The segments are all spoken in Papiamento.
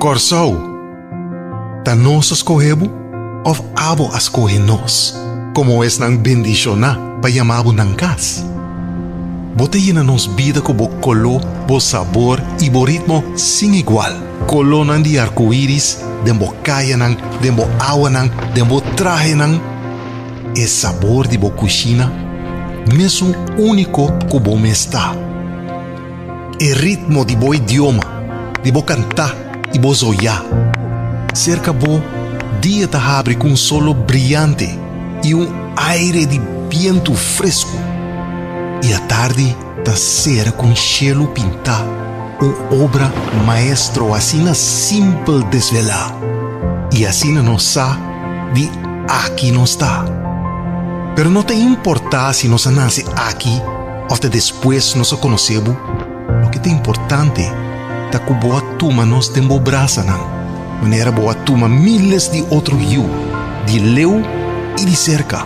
Kòrsou, ta nos a skohe bo òf abo a skohe nos komo esnan bendishoná pa yama bo nan kas? Bo ta yena nos bida ku bo koló, bo sabor i bo ritmo sin igual. Kolónan di arkoiris den bo kayanan, den bo awanan, den bo trahenan. E sabor di bo kushina mesun úniko ku bo mes ta. E ritmo di bo idioma, di bo kantá i bo zoyá. Serka bo, dia ta habri ku un solo briante i un aire di bientu fresku. I atardi ta sera ku un shelu pintá, un obra maestro asina simpel desvelá. I asina nos sa di aki nos ta. Pero no ta importá si nos a nase aki òf ta despues nos a konosé bo, loke ta importante ta ku bo a tuma nos den bo brasanan, manera bo a tuma míles di otro yu, di leu i di serka,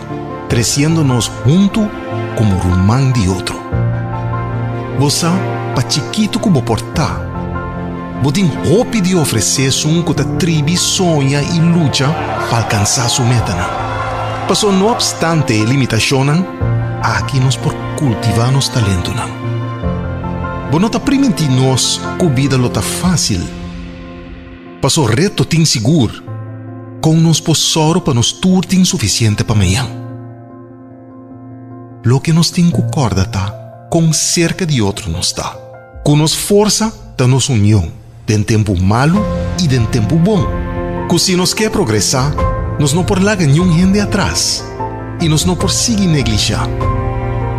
tresiendo nos huntu komo ruman di otro. Bo sa pa chikitu ku bo por ta, bo tin hopi di ofresé esun ku ta tribi soña i lucha pa alkansá su metanan. Pasobra no opstante e limitashonnan, aki nos por kultivá nos talentonan. Bo no ta primintí nos ku bida lo ta fásil. Pasobra reto tin sigur, kon nos por sòru pa nos tur tin sufisiente pa mañan? Loke nos tin ku kòrda ta kon serka di otro nos ta. Ku nos forsa ta nos union den tempu malu i den tempu bon. Ku si nos ke progresá, nos no por laga niun hende atras i nos no por sigui neglishá.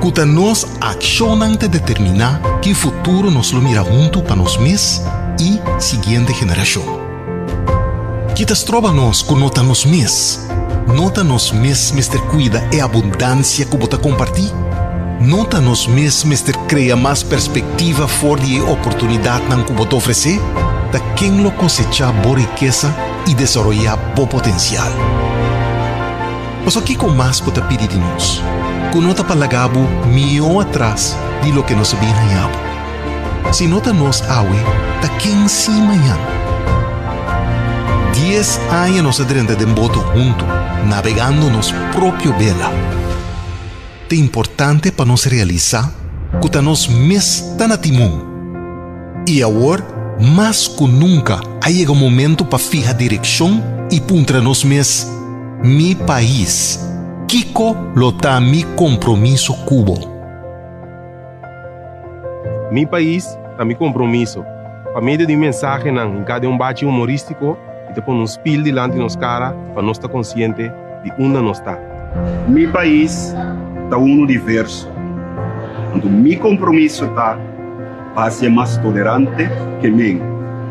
Ku ta nos akshonnan ta determiná ki futuro nos lo mira huntu pa nos mes i siguiente generashon. Ki ta stroba nos ku no ta nos mes? No ta nos mes mester kuida e abundansia ku bo ta kompartí? No ta nos mes mester krea mas perspektiva for di e oportunidatnan ku bo ta ofresé? Ta ken lo kosechá bo rikesa i desaroyá bo potensial? Pasobra kiko mas bo ta pidi di nos ku no ta pa laga bo mihó atras di loke nos a bin haña bo? Si no ta nos awe, ta ken si mañan? Dies aña nos a drenta den boto huntu, nabegando nos propio bela. Ta importante pa nos realisá ku ta nos mes ta na timon. I awor, mas ku nunka, a yega momentu pa fiha direkshon i puntra nos mes, Mi pais, kiko lo ta mi kompromiso ku bo? Mi pais ta mi kompromiso. Pa medio di mensahenan hinká den un bachi humorístiko i ta pone un spil dilanti nos kara pa nos ta konsiente di unda nos ta. Mi pais ta unu diverso, anto mi kompromiso ta pa hasié mas tolerante ke men,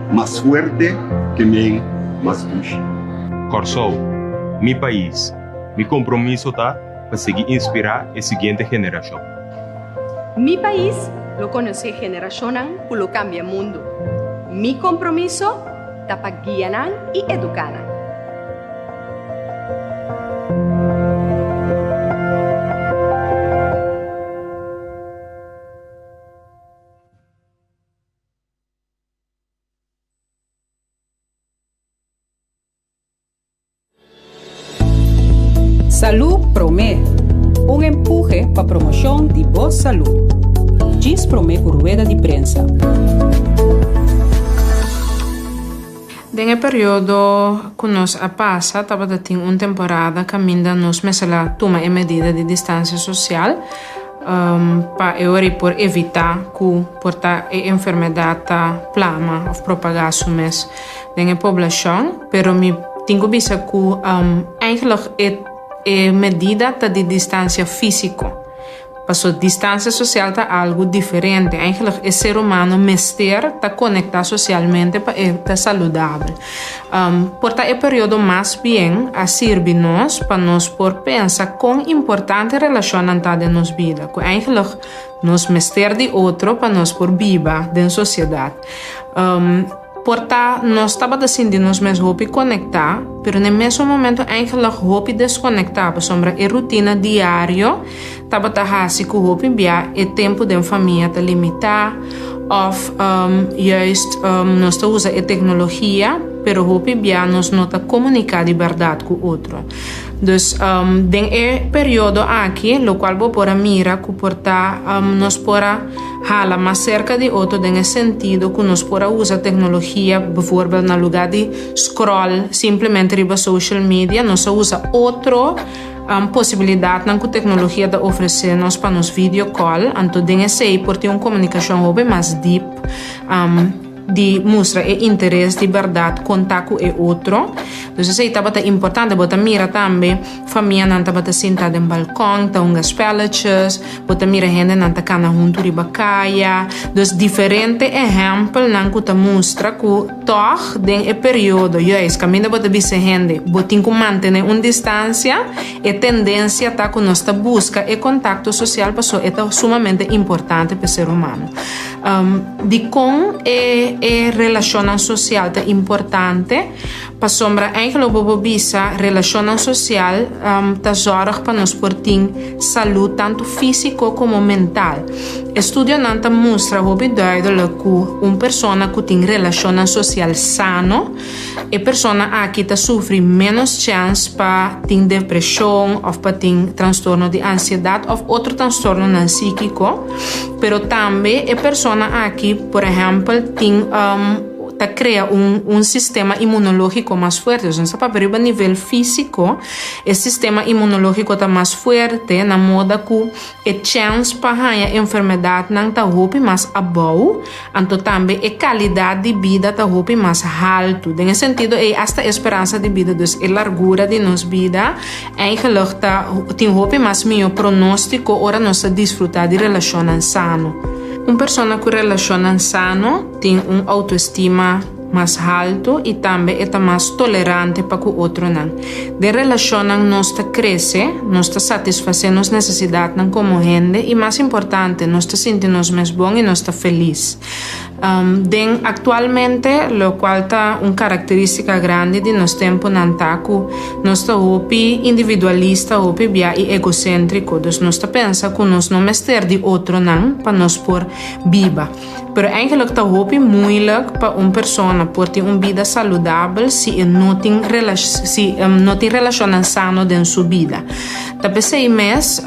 mas fuerte ke men, mas dushi. Kòrsou, mi pais, mi kompromiso ta pa sigui inspirá e siguiente generashon. Mi pais lo konosé generashonnan ku lo kambia mundu. Mi kompromiso ta pa guia nan i eduká nan. Salú Promé, un empuhe pa promoshon di bo salú. Djis promé ku rueda di prensa. Den e periodo ku nos a pasa tabata tin un temporada kaminda nos mester a tuma e medida di distansia sosial pa e ora ei por evitá ku por ta e enfermedat ta plama òf propagá su mes. Den e poblashon, pero mi tin ku bisa ku eigenlijk e e medida ta di distansia físiko. Paso distansia sosial ta algu diferente. Eigenlijk e ser humano mester ta konektá sosialmente pa e ta saludabel. Por ta e periodo mas bien a sirbi nos pa nos por pensa kon importante relashonnan ta den nos bida. Ku eigenlijk nos mester di otro pa nos por biba den sosiedat. Por ta nos tabata sinti nos mes hopi konektá, pero na e mesun momento eigenlijk hopi deskonektá pasobra e rutina diario tabata hasi ku hopi bia e tempu den famia ta limitá. Òf juist nos ta usa e teknologia, pero hopi bia nos no ta komuniká di bèrdat ku otro. Dus den e periodo aki, lokual bo por a mira ku por ta nos por a hala mas serka di otro den e sentido ku nos por a usa teknologia, bijvoorbeeld na lugá di scroll simplemente riba social media, nos a usa otro posibilidatnan ku teknologia ta ofresé nos pa nos video call, anto den esei por tin un komunikashon hopi mas dip di mustra e interes di bèrdat konta ku e otro. Dus esei tabata importante. Bo ta mira tambe famianan tabata sinta den balkon ta hunga spelletjes, bo ta mira hendenan ta kana huntu riba kaya. Dus diferente ehèmpelnan ku ta mustra ku Tòg, den e periodo juis kaminda bo ta bisa hende bo tin ku mantené un distansia, e tendensia ta ku nos ta buska e kontakto sosial pasobra e ta sumamente importante pa e ser humano. Dikon e e relashonnan sosial ta importante? Pasobra eigenlijk bo por bisa relashonnan sosial ta zòrg pa nos por tin salú tantu físiko komo mental. Estudionan ta mustra hopi duidelijk ku un persona ku tin relashonnan sosial sano, e persona aki ta sufri ménos chèns pa tin depreshon òf pa tin trastorno di ansiedat òf otro trastornonan síkiko. Pero tambe e persona aki, por ehèmpel, tin. Ta krea un un sistema inmunológiko mas fuerte. Dus nos ta papia riba nivel físiko, e sistema inmunológiko ta mas fuerte na moda ku e chèns pa haña enfermedatnan ta hopi mas abou, anto tambe e kalidat di bida ta hopi mas haltu. Den e sentido ei asta e speransa di bida, dus e largura di nos bida, eigenlijk ta tin hopi mas mihó pronóstiko ora nos ta disfrutá di relashonnan sano. Un persona ku relashonnan sano Tin un autoestima mas haltu i tambe e ta mas tolerante pa ku otronan. Den relashonnan nos ta krese, nos ta satisfasé nos nesesidatnan komo hende i mas importante, nos ta sinti nos mes bon i nos ta felis. Den aktualmente, lokual ta un karakterístika grandi di nos tempunan ta ku nos ta hopi individualista, hopi bia i egoséntriko. Dus nos ta pensa ku nos no mester di otronan pa nos por biba. Pero eigenlijk ta hopi moeilijk pa un persona por tin un bida saludabel si e no tin si no tin relacionnan sano den su bida. Ta p'esei mes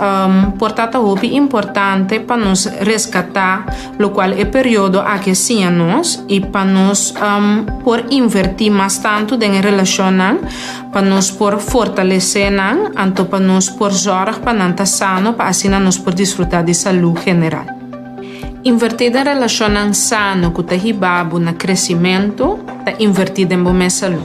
por ta ta hopi importante pa nos rescata locual e periodo aki a siña nos y pa nos por inverti mas tanto den e relacionnan pa nos por fortalece nan anto pa nos por zorg pa nan ta sano pa asina nos por disfruta di salud general. Invertí den relashonnan sano ku ta hiba bo na kresimentu ta invertí den bo mes salú.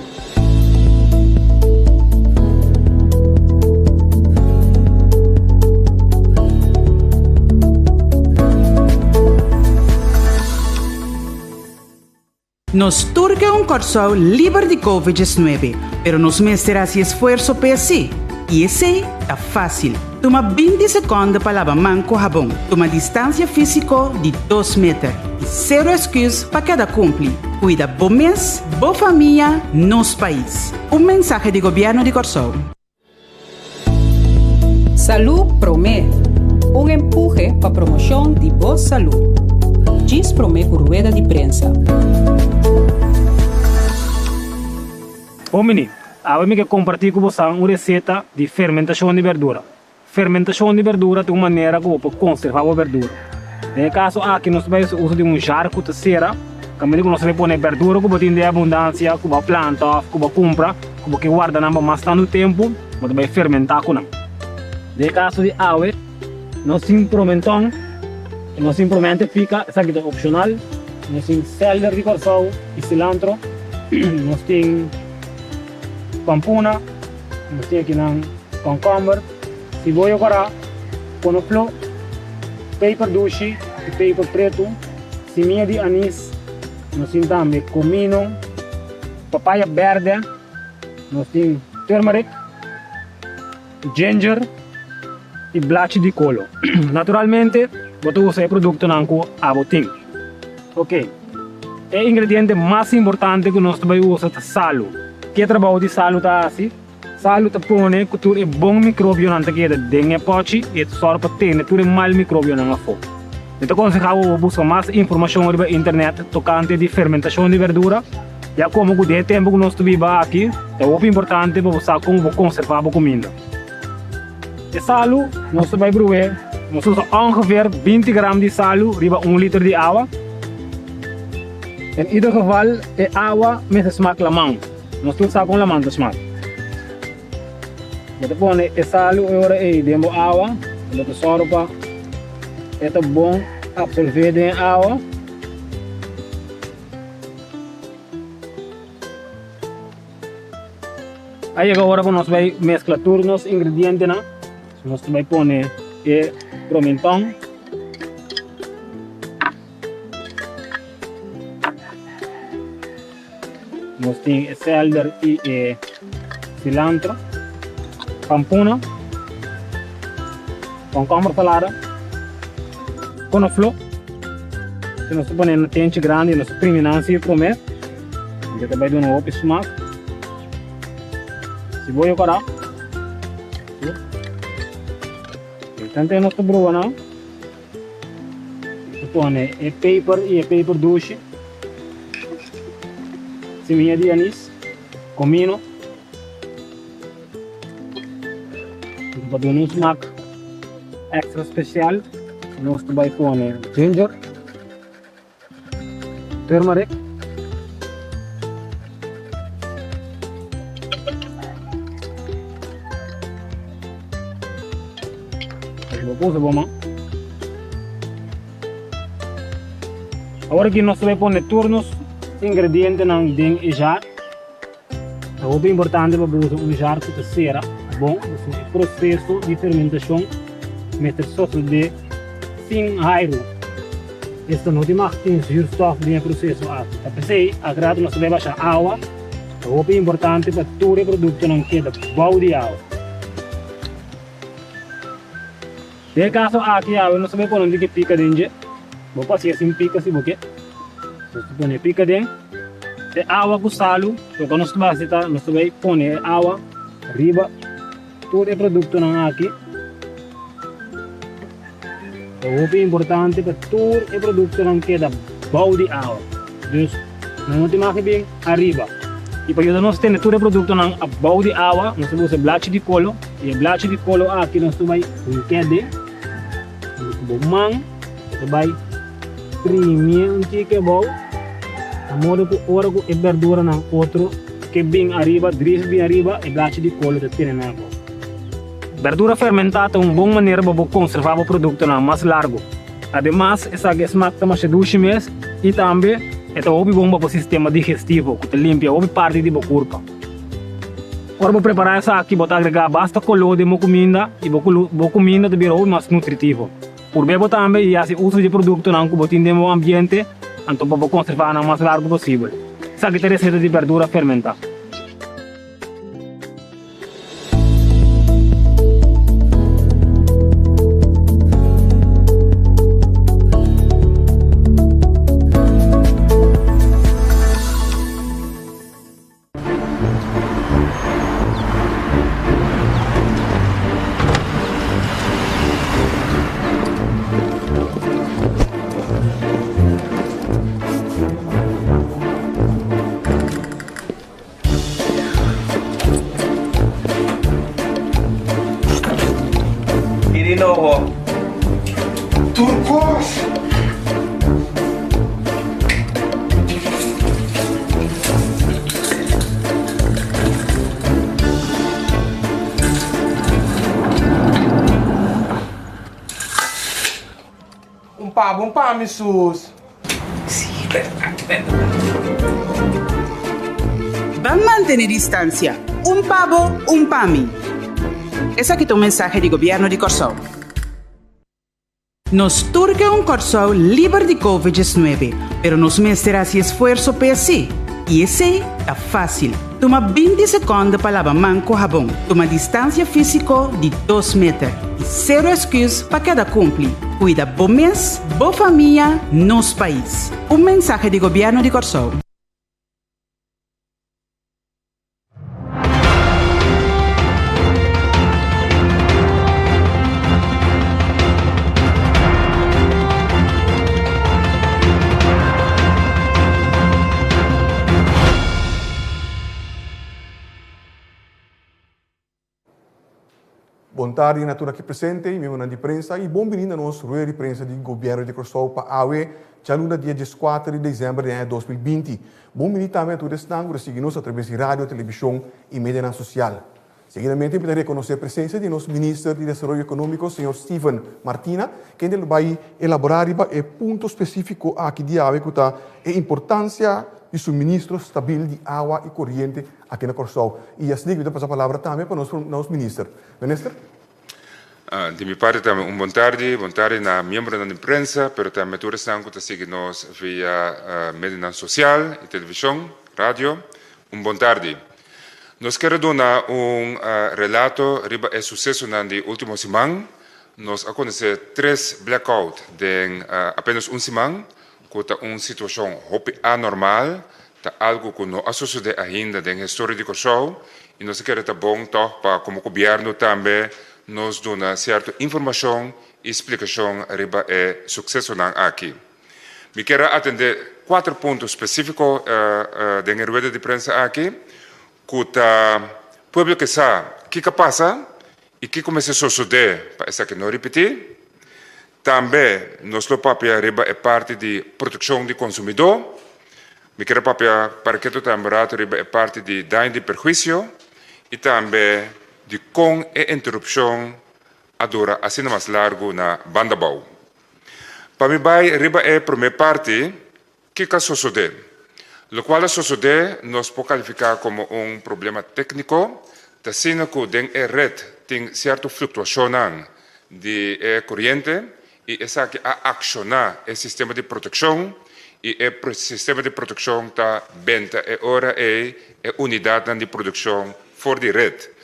Nos tur ke un Kòrsou liber di Covid 19, pero nos mester hasi esfuerso p'e así. I esei ta fásil. Tuma 20 sekònde pa laba man ku habon, tuma distansia físiko di dos meter i sero esküs pa keda kumpli. Kuida bo mes, bo famia, nos pais. Un mensahe di Gobièrnu di Kòrsou. Salú Promé, un empuhe pa promoshon di bo salú. Djis promé ku rueda di prensa. Homini, awe mi ke kompartí ku bosan un reseta di fermentashon di berdura. Fermentashon di berdura ta un manera ku bo por konservá bo berdura. Den e kaso aki nos ta bai hasi uso di un jar ku ta sera, kaminda ku nos ta bai pone berdura ku bo tin den abundansia, ku bo a planta òf ku bo a kumpra, ku bo ke warda nan pa mas tantu tempu, bo ta bai fermentá ku nan. Den e kaso di awe, nos tin promenton, nos tin promente pika, esaki ta opshonal, nos tin sèlder di Kòrsou i silantro, nos tin pampuna. Nos tin akinan kònkòmber, siboyo kòrá, konofló, peper dushi i peper pretu, simia di anis, nos tin tambe komino, papaya bèrdè, nos tin turmeric, ginger i blachi di kolo. Naturalmente bo ta usa e produktonan ku abo tin. Oke, e ingrediente mas importante ku nos ta bai usa ta salu. Ke trabou di salu ta hasi? Salu ta pone ku tur e bon mikrobionan ta keda den e pòchi i e ta sòru pa tene tur e mal mikrobionan afó. Mi ta konsehá bo pa buska mas informashon riba internet tokante di fermentashon di berdura, ya komo ku den e tempu ku nos ta biba aki ta hopi importante pa bo sa kon bo konservá bo kuminda. E salu nos ta bai bru'é, nos ta usa ongeveer 20 gram di salu riba un liter di awa. En ieder geval e awa mester smak laman, nos tur sa kon laman ta smak. Bo ta pone e salu e ora ei den bo awa, bo ta sòru pa e ta bon apsolvé den e awa. A yega ora ku nos bai meskla tur nos ingredientenan. Nos ta bai pone e promenton. Nos tin e selder i e cilantro, pampuna, komkomber salada, konofló. Si nos ta pone na tenchi grandi nos ta primi nan si prome, e ta bai duna hopi smak. Siboyo kòrá. Tante nos ta bruha nan. Ta pone e peper y e peper dushi, semilla di anis, comino, pa duna un smaak extra special nos ta bay pone ginger, turmeric. Bo puso bo man. Awor aki nos ta bai pone tur nos ingredientenan den e jar. Ta hopi importante pa bo usa un jar ku ta sera bon, pasobra e proseso di fermentashon mester sosodé sin airu. Esta no tin mag tin zuurstof den e proseso aki. Ta p'esei ak rato nos ta bai basha awa. Ta hopi importante pa tur e produktonan keda bou di awa. Den e kaso aki awe nos ta bai pone un tiki pika den dje. Bo por hasié sin pika si bo ke. Nos ta pone e pika den e awa ku salu. Loke nos ta bai hasi ta nos ta bai pone e awa riba tur e produktonan aki. Ta hopi importante pa tur e produktonan keda bou di awa. Dus nan no tin mag di bin ariba. I pa yuda nos tene tur e produktonan abou di awa, nos ta usa blachi di kolo. I e blachi di kolo aki nos ta bai hink'é den. Ku bo man bo ta bai primié un tiki abou, na modo ku ora ku e berduranan otro ke bin ariba, dris bin ariba, e blachi di kolo ta tene nan abou. Berdura fermentá ta un bon manera pa bo konservá bo produktonan mas largu. Ademas, esaki e smak ta masha dushi mes i tambe e ta hopi bon pa bo sistema digestivo ku ta limpia hopi parti di bo kurpa. Ora bo prepará esaki, bo ta agregá basta koló den bo kuminda i bo bo kuminda ta bira hopi mas nutritivo. Purb'é bo tambe i hasi uso di e produktonan ku bo tin den bo ambiente anto pa bo konservá nan mas largu posibel. Esaki ta e reseta di berdura fermentá. Pidi nobo tur kos. Un pa bo un pa mi sus. Ban mantene distansia, un pa bo, un pa mi. Esaki ta un mensahe di Gobièrnu di Kòrsou. Nos tur ke un Kòrsou liber di Covid 19, pero nos mester hasi esfuerso p'e sí. I esei ta fásil. Tuma 20 sekònde pa laba man ku habon. Tuma distansia físiko di dos meter. I sero esküs pa keda kumpli. Kuida bo mes, bo famia, nos pais. Un mensahe di Gobièrnu di Kòrsou. tardi na tur aki presente i miembronan di prensa i bon bini na nos rueda di prensa di Gobièrnu di Kòrsou pa awe djaluna dia dieskuater di desèmber di aña 2020. Bon bini tambe na tur esnan ku ta sigui nos atraves di radio, televishon i medianan sosial. Seguidamente mi ta rekonosé presensia di nos Minister di Desaroyo Ekonómiko señor Steven Martina kende lo bai elaborá riba e punto spesífiko aki di awe ku ta e importansia di suministro stabil di awa i koriente aki na Kòrsou. I asina mi ta pasa palabra tambe pa nos nos Minister. Minister. Di mi parti tambe un bon tardi, bon tardi na miembronan di prensa, pero tambe tur esnan ku ta sigui nos via medionan sosial i televishon, radio, un bon tardi. Nos kere duna un relato riba e susesonan di ultimo siman. Nos a konosé tres blackout den apenas un siman, ku ta un situashon hopi anormal, ta algu ku no a sosodé ainda den historia di Kòrsou i nos a kere ta bon tòg pa komo gobièrnu tambe nos duna sierto informashon i splikashon riba e suksesonan aki. Mi kier a atendé kuater punto spesífiko den e rueda di prensa aki ku ta pueblo ke sa kiko a pasa i kiko mester sosodé pa esaki no ripití. Tambe nos lo papia riba e parti di protekshon di konsumidó. Mi kier a papia paraketo tambe rato riba e parti di daño di perhuisio i tambe di kon e interupshon a dura asina mas largu na Bandabou. Pa mi bai riba e promé parti, kiko a sosodé? Lokual a sosodé nos por kalifiká komo un problema tékniko, ta asina ku den e ret tin sierto fluktuashonnan di e koriente i esaki a akshoná e sistema di protekshon i e sistema di protekshon ta benta e ora ei e unidatnan di produkshon for di ret.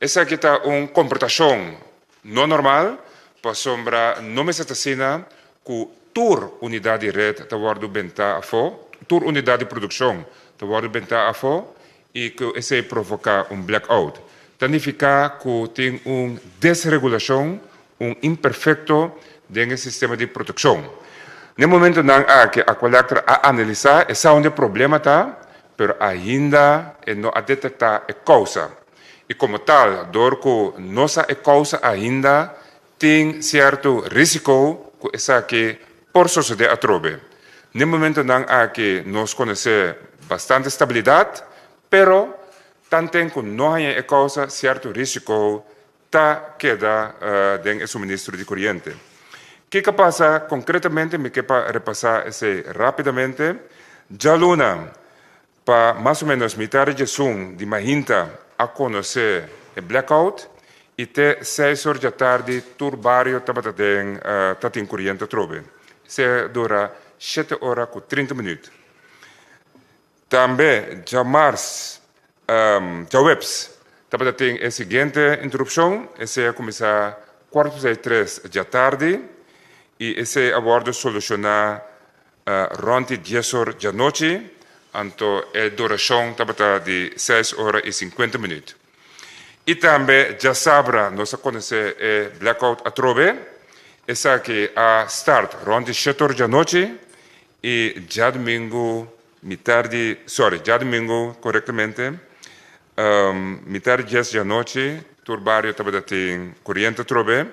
Esaki ta un komportashon No normal, pasobra no mester ta asina ku tur unidat di ret ta wòrdu bentá afó, tur unidat di produkshon ta wòrdu bentá afó i ku esei provoká un blackout. Ta nifiká ku tin un desregulashon, un imperfekto den e sistema di protekshon. Na e momentunan aki Aqualectra a analisá e sa unda e problema ta, pero ainda e no a detektá e kousa. I komo tal, dor ku no sa e kousa ainda, tin sierto risiko ku esaki por sosodé atrobe. N'e momentonan aki nos konosé bastante stabilidat, pero tanten ku no haña e kousa, sierto risiko ta keda den e suministro di koriente. Kiko a pasa konkretamente? Mi ke pa repasá esei rápidamente. Djaluna, Pa mas o menos mitar di djesun di mainta a konosé e blackout i te seis or djatardi tur bario tabata den ta tin koriente atrobe. Esei a dura shete ora ku trinta minüt. Tambe djamars, djaweps, tabata tin e siguiente interupshon, esei a kuminsá kuarto pasá di tres djatardi i esei a wòrdu solushoná Rond di dies or djanochi, anto e durashon tabata di seis ora i sinkuenta minüt. I tambe djasabra nos a konosé e blackout atrobe. Esaki a start rond di shete or djanochi i djadumingu mitar di, sorry, djadumingu korektamente, mitar di dies djanochi tur bario tabata tin koriente atrobe.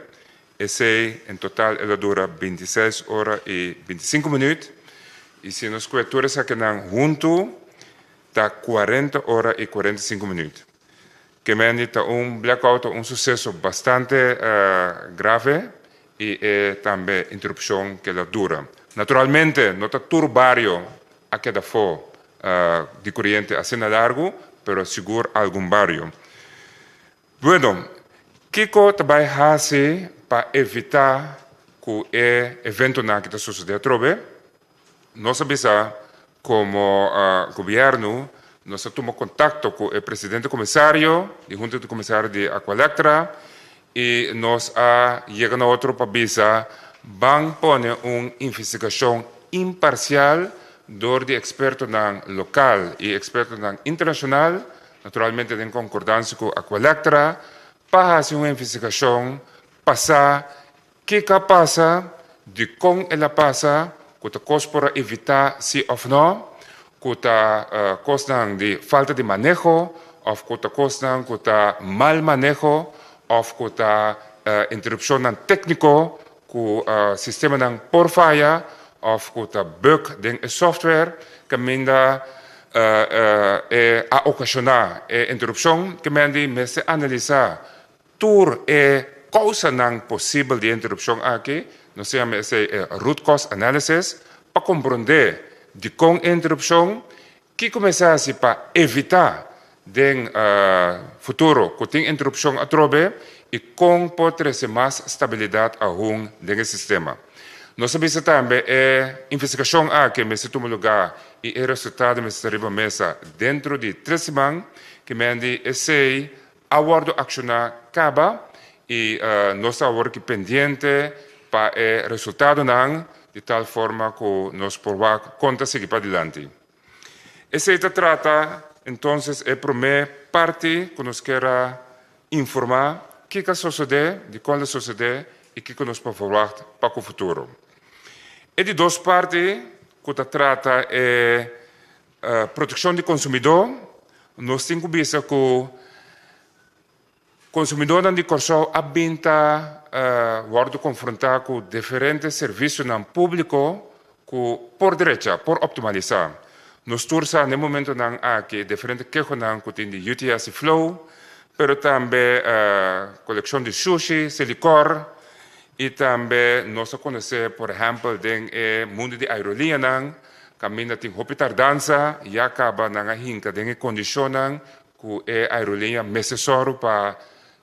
Esei en total el a dura bintiseis ora i bintisinku minüt, i si nos kue tur esakinan huntu ta kuarenta ora i kuarentasinku minüt. Kemendi ta un blackout ta un suseso bastante grave i e tambe interupshon ke el a dura. Naturalmente no ta tur bario a keda afó di koriente asina largu, pero sigur algun bario. Bueno, kiko ta bai hasi pa evitá ku e eventonan aki ta sosodé atrobe? Nos a bisa komo gobièrnu, nos a tuma kontakto ku e presidente komisario di Hunta di Komisario di Aqualectra i nos a yega na otro pa bisa ban pone un investigashon imparsial dor di ekspertonan lokal i ekspertonan internashonal Naturalmente den konkordansia ku Aqualectra pa hasi un investigashon pa sa kiko a pasa, dikon el a pasa, ku ta kos por a evitá si òf nò, ku ta kosnan di falta di maneho òf ku ta kosnan ku ta mal maneho òf ku ta. Interupshonnan tékniko ku sistemanan por faya òf ku ta bug den e software kaminda e a okashoná e interupshon. Kemendi mester analisá tur e kousanan posibel di e interupshon aki, nos ta yama esei e root cause analysis, pa komprondé dikon e interupshon. Kiko mester hasi pa evitá den futuro ku tin interupshon atrobe i kon por trese mas stabilidat ahun den e sistema? Nos a bisa tambe e investigashon aki mester tuma lugá i e resultado mester ta riba mesa dentro di tres siman, ke mendi esei a wòrdu akshoná kaba i nos ta awor aki pendiente pa e resultadonan di tal forma ku nos por wak kon ta sigui padilanti. Esei ta trata entonces e promé parti ku nos kier a informá kiko a sosodé, dikon el a sosodé i kiko nos por verwagt pa ku futuro. E di dos parti ku ta trata e protekshon di konsumidó, nos tin ku bisa ku Konsumidónan di Kòrsou a bin ta wòrdu konfrontá ku diferente servisionan públiko ku por drecha, por optimalisá. Nos tur sa na e momentonan aki diferente kehonan ku tin di UTS i Flow, pero tambe kolekshon di shushi, Selikor, i tambe nos a konosé por ehèmpel den e mundu di aerolíneanan kaminda tin hopi tardansa, ya kaba nan a hinka den e kondishonnan Ku e aerolínea mester sòru pa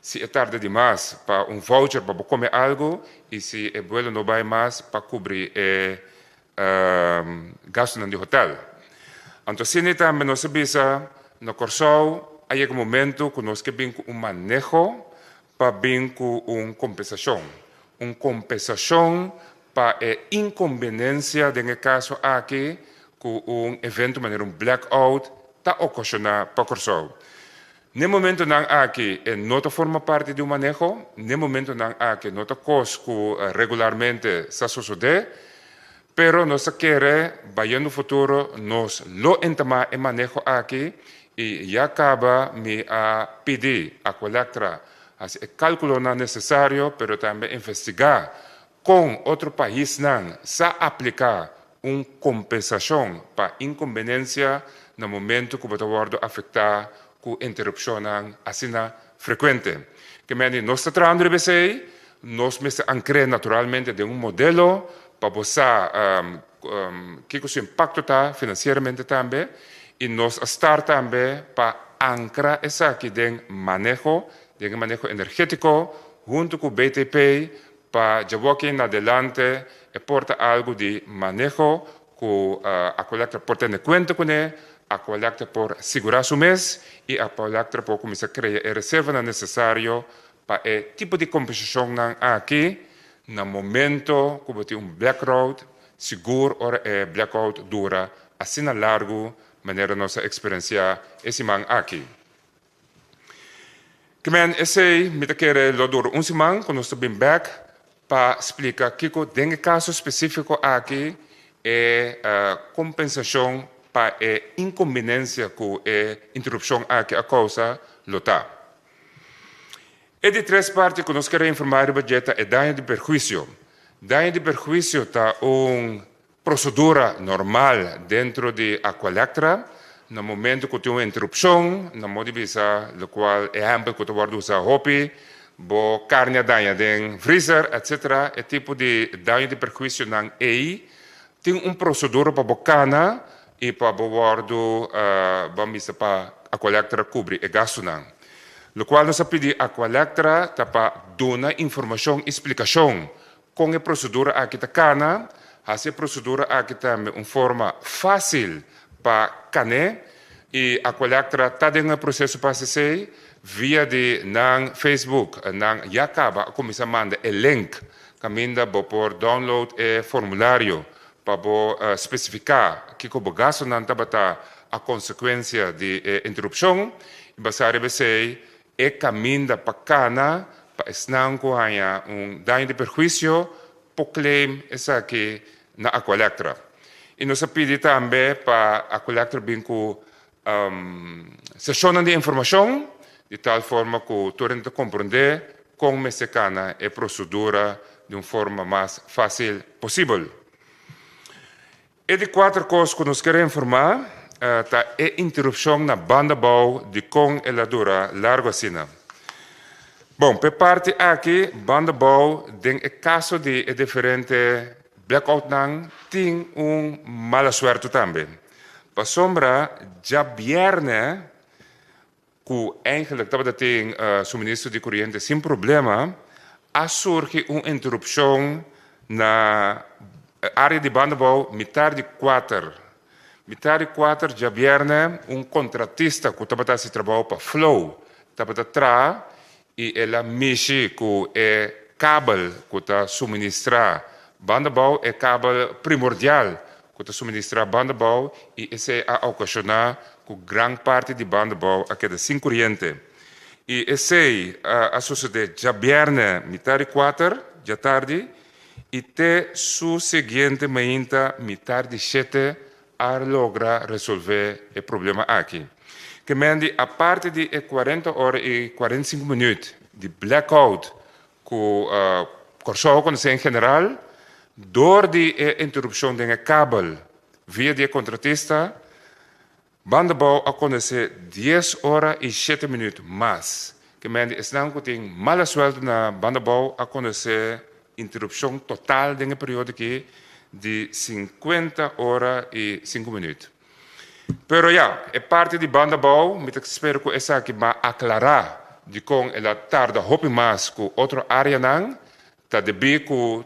si e tarda di mas pa un voucher pa bo kome algu i si e buelo no bai mas pa kubri e gastunan di hotel. Anto asina tambe nos a bisa na Kòrsou a yega momentu ku nos ke bin ku un maneho pa bin ku un kompensashon. Un kompensashon pa e inkonbenensia den e kaso aki ku un evento manera un blackout ta okashoná pa Kòrsou. N'e momentonan aki e no ta forma parti di un maneho, n'e momentonan aki no ta kos ku regularmente sa sosodé, pero nos ta kere bayendo futuro nos lo entamá e maneho aki i ya kaba mi a pidi Aqualectra hasi e kálkulonan nesesario pero tambe investigá Kon otro paisnan sa apliká un kompensashon pa inkonbenensia na momentu ku bo ta wòrdu afektá ku interupshonnan asina frekuente? Ke mende nos ta trahando riba esei, nos mester ankr'é naturalmente den un modelo pa bo sa kiko su impakto ta finansieramente tambe i nos a start tambe pa ankra esaki den maneho, den e maneho energétiko huntu ku BTP Pa djawoki na delante e por ta algu di maneho ku Aqualectra por tene kuenta kuné, Aqualectra por sigurá su mes i Aqualectra por kuminsá krea e reservanan nesesario pa e tipo di kompensashonnan aki na momento ku bo tin un blackout, sigur ora e blackout dura asina largu manera nos a eksperensiá e siman aki. Kimen esei mi ta kere lo dura un siman ku nos ta bin bek pa splika kiko den e kaso spesífiko aki e kompensashon pa e inkombinensia ku e interupshon aki a kousa lo ta. E di tres parti ku nos kere informá riba dje ta e daño di perhuisio. Daño di perhuisio ta un Prosedura normal dentro di Aqualectra na momento ku tin un interupshon, na modo di bisa lokual ehèmpel ku ta wòrdu usá hopi, bo karni a daña den vrizer etsetera, e tipo di daño di perhuisionan ei tin un prosedura pa bo kana i pa bo wòrdu ban bisa pa Aqualectra kubri e gastunan. Lokual nos a pidi Aqualectra ta pa duna informashon i splikashon Kon e prosedura aki ta kana? Hasi e prosedura aki tambe un forma fásil pa kan'é i Aqualectra ta den e proseso pa hasi esei. Via di nan Facebook nan ya kaba a kuminsá manda e link kaminda bo por download e formulario pa bo spesifiká kiko bo gastunan tabata a konsekuensia di e interupshon i basá riba esei E kaminda pa kana pa esnan ku haña un daño di perhuisio por claim esaki na Aqualectra. I nos a pidi tambe pa Aqualectra bin ku seshonnan di informashon di tal forma ku tur hende ta komprondé. kon mester kana e prosedura di un forma mas fásil posibel. E di kuater kos ku nos kier informá ta e interupshon na banda bou dikon el a dura largu asina. Bon, p'e parti aki banda bou den e kaso di e diferente blackoutnan tin un mala suerte tambe. Pasobra djabièrnè ku eigenlijk tabata tin suministro di koriente sin problema, a surgi un interupshon na área di Bandabou mitar di kuater. Mitar di kuater djabièrnè un kontratista ku tabata hasi trabou pa Flow tabata traha i el a mishi ku e kabel ku ta suministrá Bandabou, e kabel primordial ku ta suministrá Bandabou i esei a okashoná ku gran parti di Bandabou a keda sin koriente. I esei a sosodé djabièrnè mitar di kuater djatardi i te su siguiente mainta mitar di shete a logra resolvé e problema aki. Ke men di aparte di e kuarenta ora i 45 minüt di blackout ku Kòrsou a konosé en general, dor di e interupshon den e kabel via di e kontratista, Bandabou a konosé dies ora i shete minüt mas. Ke men di esnan ku tin mala suèltu na Bandabou a konosé interupshon total den e periodo aki di sinkuenta ora i sinku minüt. Pero ya, e parti di Bandabou mi ta spera ku esaki ba aklará dikon el a tarda hopi mas ku otro áreanan, ta debí ku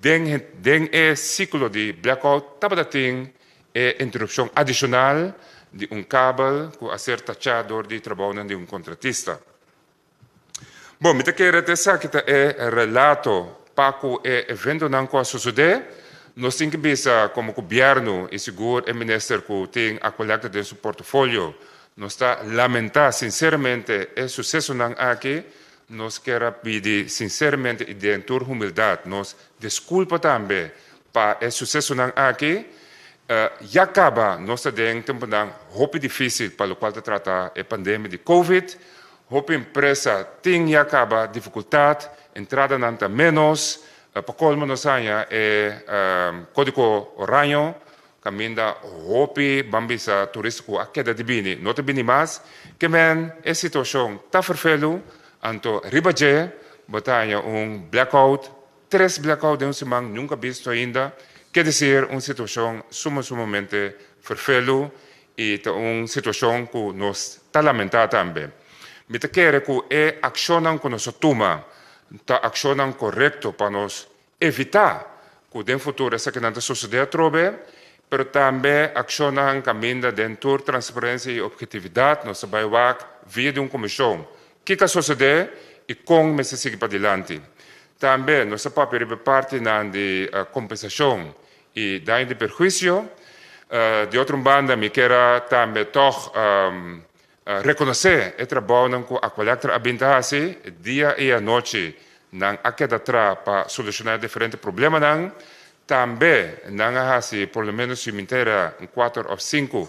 den den e siklo di blackout tabata tin e interupshon adishonal di un kabel ku a ser tachá dor di trabounan di un kontratista. Bon, mi ta kere ta esaki ta e relato pa ku e eventonan ku a sosodé. Nos tin ki bisa komo gobièrnu i sigur e minister ku tin Aqualectra den su portofolio, nos ta lamentá sinseramente e susesonan aki. Nos kier a pidi sinseramente i den tur humildat nos diskulpa tambe pa e susesonan aki. Ya kaba nos ta den tempunan hopi difísil pa lokual ta trata e pandemia di Covid. Hopi empresa tin ya kaba difikultat, entradanan ta ménos. Pa kolmo nos haña e kódigo oraño kaminda hopi ban bisa turista ku a keda di bini no ta bini mas. Ke men e situashon ta ferfelu, anto riba dje bo ta haña un blackout, tres blackout den un siman nunka bisto ainda. Ke desir un situashon suma sumamente ferfelu i ta un situashon ku nos ta lamentá tambe. Mi ta kere ku e akshonnan ku nos a tuma ta akshonnan korekto pa nos evitá ku den futuro esakinan ta sosodé atrobe, pero tambe akshonnan kaminda den tur transparensia i ophetividat nos ta bai wak via di un komishon kiko a sosodé i kon mester sigui padilanti. Tambe nos ta papia riba e partinan di kompensashon i daño di perhuisio. Di otro un banda mi kier a tambe tòg rekonosé e trabounan ku Aqualectra a bin ta hasi dia i anochi. Nan a keda tra pa solushoná e diferente problemanan. Tambe nan a hasi por lo ménos si mi ta era un kuater òf sinku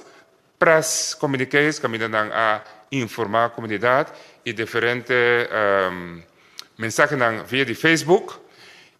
press communiques kaminda nan a informá komunidat i diferente mensahenan via di Facebook.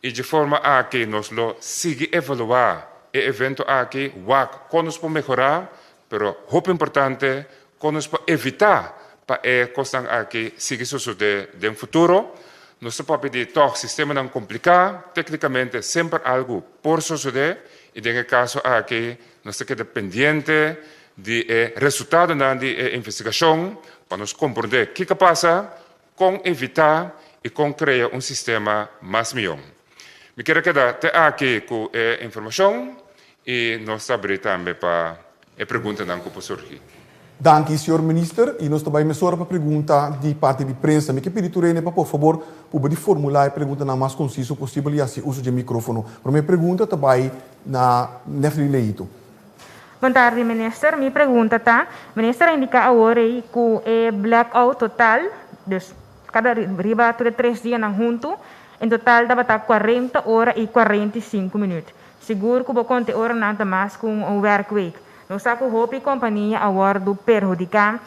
I dje forma aki nos lo sigui evaluá e evento aki, wak kon nos por mehorá, pero hopi importante kon nos por evitá pa e kosnan aki sigui sosodé den futuro. Nos ta papia di tòg sistemanan kompliká, téknikamente semper algu por sosodé i den e kaso aki Nos ta keda pendiente di e resultadonan di e investigashon pa nos komprondé kiko a pasa, kon evitá i kon krea un sistema mas mihó. Mi kier a keda te aki ku e informashon i nos ta abrí tambe pa e preguntanan ku por surgi. Danki señor Minister y nos ta bay mesora pa pregunta di parti di prensa. Mi ke pidi tur hende pa por fabor puba di formula e preguntanan mas conciso posibel y haci uso dje microfono. Prome pregunta ta bay na Nefly Leito. Bon tardi Minister, mi pregunta ta, Minister a indica awor ey cu e blackout total, dus cada riba tur e tres dianan hunto, en total tabata 40 ora y 45 minuut. Sigur cu bo conta e oranan ta mas cu un werkweek. Nos sa ku hopi kompania a wòrdu perhudiká,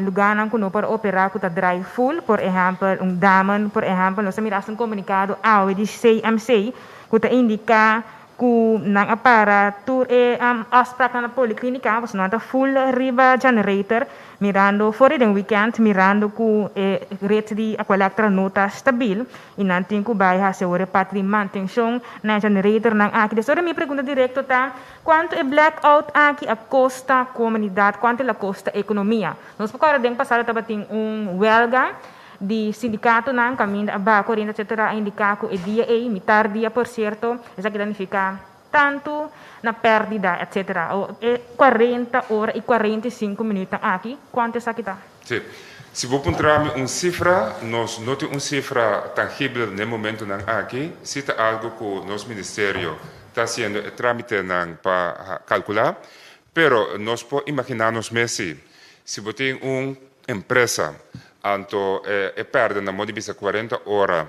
lugánan ku no por operá ku ta drai full, por ehèmpel un Damen, por ehèmpel nos a mira hasta un komunikado awe di CMC ku ta indiká ku nan a para tur e afspraknan na poliklinika pasobra nan ta full riba generator mirando for di den weekend mirando ku e ret di Aqualectra no ta stabil i nan tin ku bai hasi awor e parti di mantenshon na e generatornan aki. Des ora mi pregunta direkto ta kuantu e blackout aki a kosta komunidat, kuantu el a kosta ekonomia? Nos por kòrda den pasado tabatin un wèlga di sindikatonan kaminda a baha koriente etcetera a indiká ku e dia ei, mitar dia por sierto, esaki ta nifiká tantu na pèrdida etcetera. O e kuarenta ora i 45 minütnan aki, kuantu esaki ta? Sí. Si bo puntra mi un sifra, nos no tin un sifra tangibel n'e momentunan aki, si ta algu ku nos ministerio ta hasiendo e trámitenan pa kalkulá, pero nos por imaginá nos mes si, si bo tin un empresa, anto e pèrdè na modo di bisa 40 ora,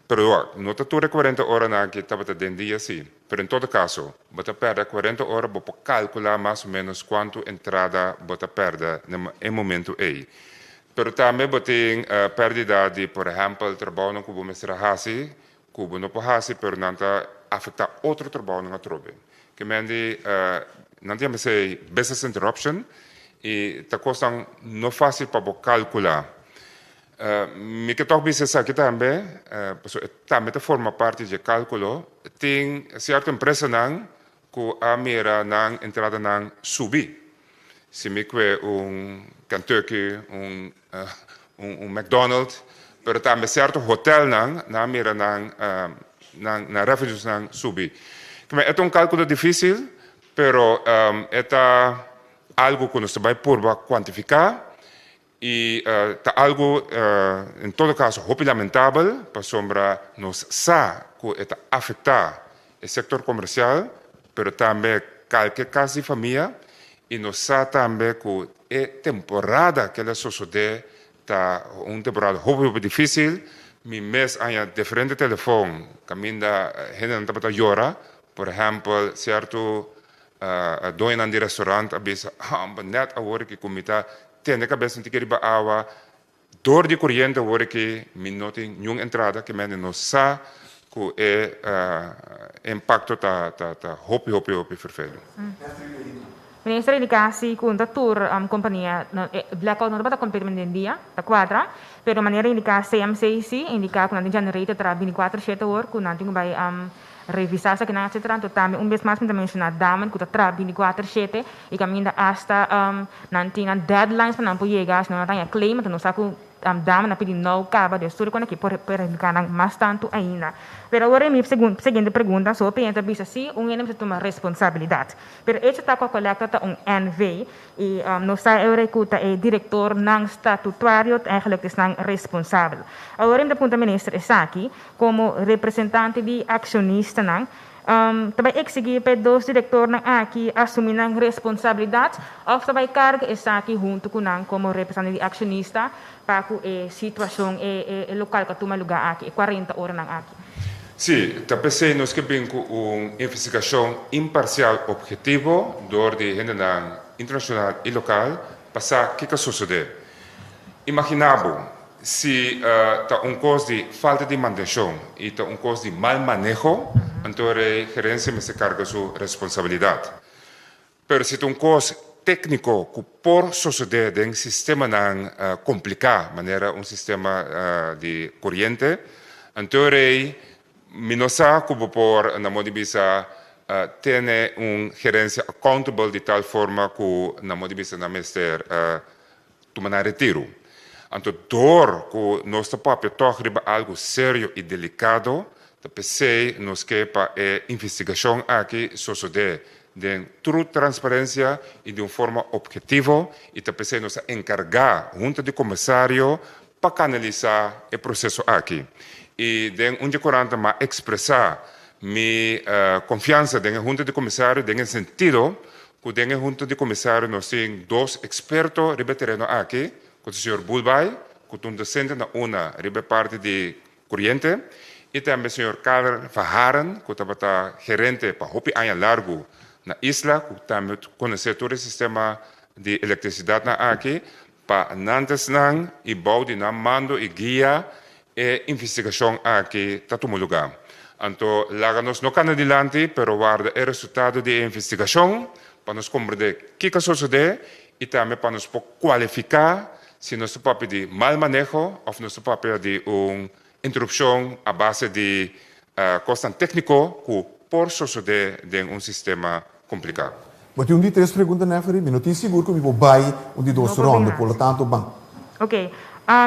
pero wak, no ta tur e 40 oranan aki tabata den dia si, pero en todo kaso, bo ta pèrdè 40 ora, bo por kalkulá mas o ménos kuantu entrada bo ta pèrdè na e momentu ei. Pero tambe bo tin pèrdida di, por ehèmpel, trabounan ku bo mester a hasi, ku bo no por hasi, pero nan ta afektá otro trabounan atrobe. Ke men di nan ta yama esei business interruption i ta kosnan no fásil pa bo kalkulá. Mi ke tòg bisa esaki tambe, pasobra e tambe ta forma parti dje kálkulo, tin sierto empresanan ku a mira nan entradanan subi. Si mi kue un Kentucky, un un McDonald, pero tambe sierto hotelnan nan a mira nan nan nan revenuesnan subi. E ta un kalkulo difisil, pero e ta algu ku nos ta bai purba kuantifiká i ta algu en todo kaso hopi lamentabel pasobra nos sa ku e ta afektá e sektor komersial, pero tambe kalke kas di famia i nos sa tambe ku e temporada ku el a sosodé ta un temporada hopi hopi difísil. Mi mes a haña diferente telefòn kaminda hendenan tabata yora. Por ehèmpel, sierto doñonan di restaurant a bisa, Hòmber, nèt awor ku mi ta tene kabes un tiki riba awa, Dor di koriente awor aki mi no tin niun entrada ke mende no sa ku e impakto ta ta hopi hopi hopi ferfelu. Minister a indiká si ku no ta tur kompania e blackout no tabata kompletamente den dia, ta kuadra, pero manera indiká CMC si indiká ku nan tin generator traha bintikuater shete or ku nan tin ku bai revisá esakinan etcetera. Anto tambe un bes mas mi ta menshoná Damen ku ta traha bintikuater shete i kaminda asta nan tin nan deadlines pa nan por yega si no nan ta haña claim anto nos sa ku Damen a pidi nou kaba des tur kon aki por perhudiká nan mas tantu ainda. Pero awor e mi siguiente pregunta so hopi hende ta bisa si un hende mester tuma responsabilidat. Pero echo ta ku Aqualectra ta un NV i nos sa e ora ku ta e direktornan statutuario eigenlijk esnan responsabel. Awor mi ta puntra minister esaki komo representante di akshonistanan Ta bai eksigí pa e dos direktornan aki asumí nan responsabilidat òf ta bai karga esaki huntu ku nan komo representante di akshonista pa ku e situashon e lokal ku a tuma lugá aki, e 40 oranan aki? Sí, ta p'esei nos ke bin ku un investigashon imparsial ophetivo dor di hendenan internashonal i lokal pa sa kiko a sosodé. Imaginá bo Si ta un kos di falta di mantenshon i ta un kos di mal maneho, anto e gerensia mester karga su responsabilidat. Pero si ta un kos tékniko ku por sosodé den sistemanan kompliká, manera un sistema di koriente, anto rei mi no sa ku bo por, na modo di bisa, tene un gerensia accountable di tal forma ku, na modo di bisa, nan mester tuma nan retiru. Anto dor ku nos ta papia tòg riba algu serio i delikado, ta p'esei nos ke pa e investigashon aki sosodé den tur transparensia i di un forma ophetivo i ta p'esei nos a enkargá Hunta di Komisario pa kanalisá e proseso aki. I den un dje korant m'a ekspresá mi konfiansa den e Hunta di Komisario den e sentido Ku den e hunta di komisario nos tin dos eksperto riba e tereno aki, ku ta señor Bulbay, ku ta un dosente na una riba e parti di koriente, i tambe señor Karel Verharen, ku tabata gerente pa hopi aña largu na isla ku tambe konosé tur e sistema di elektrisidatnan aki pa nan ta esnan i bou di nan mando i guia e investigashon aki ta tuma lugá. Anto laga nos no kana dilanti pero warda e resultado di e investigashon pa nos komprendé kiko a sosodé i tambe pa nos por kualifiká si nos ta papia di mal maneho òf nos ta papia di un interupshon a base di kosnan tékniko ku por sosodé den un sistema kompliká. Bo tin un di tres pregunta, Neferi? Mi no tin sigur ku mi por bai un di dos No por ronde, bin por lo hasi. tanto ban. Ok.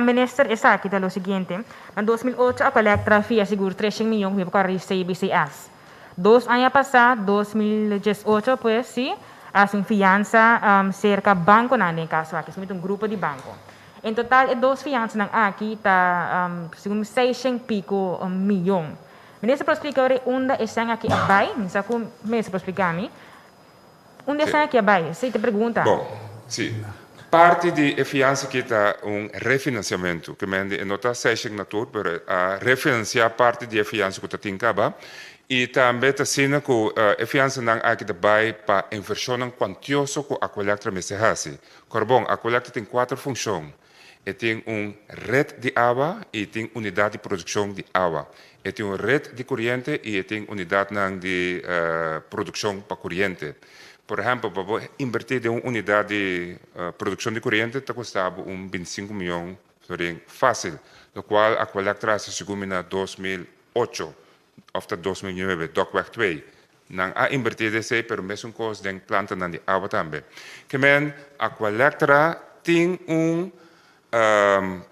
Minister, esaki ta lo siguiente. Na 2008 Aqualectra fia sigur 300 miyon ku mi por kòrda di CBCS. Dos aña pasá, 2018 pues, si, a hasi un fiansa serka bankonan den e kaso aki, esaki ta un grupo di banko. En total e dos fiansanan aki ta segun mi seishen pico miyon. Minister por splika ora unda e sèn aki a bai? Mi sa ku minister por splika mi. Unda e sèn aki a bai? Esei ta pregunta. Bon, si. Parti di e fiansa aki ta un refinansiamentu. Ke mende e no ta seishen na tur, pero a refinansiá parti di e fiansa ku ta tin kaba. I tambe ta asina ku e fiansanan aki ta bai pa invershonnan kuantioso ku Aqualectra mester hasi. Korbon, Aqualectra tin kuater funshon. E tin un ret di awa i tin unidat di produkshon di awa. E tin un ret di kuriente i e tin unidatnan di produkshon pa kuriente. Por ehèmpel, pa bo inbertí den un unidat di produkshon di kuriente ta kosta bo un bintisinku mion florin fásil, lokual Aqualectra a hasi segun mi na 2008. Of ta 2009, Dokweg 2. Nan a invertí den esei, pero mesun kos den plantanan di awa tambe. Ke men, Aqualectra tin un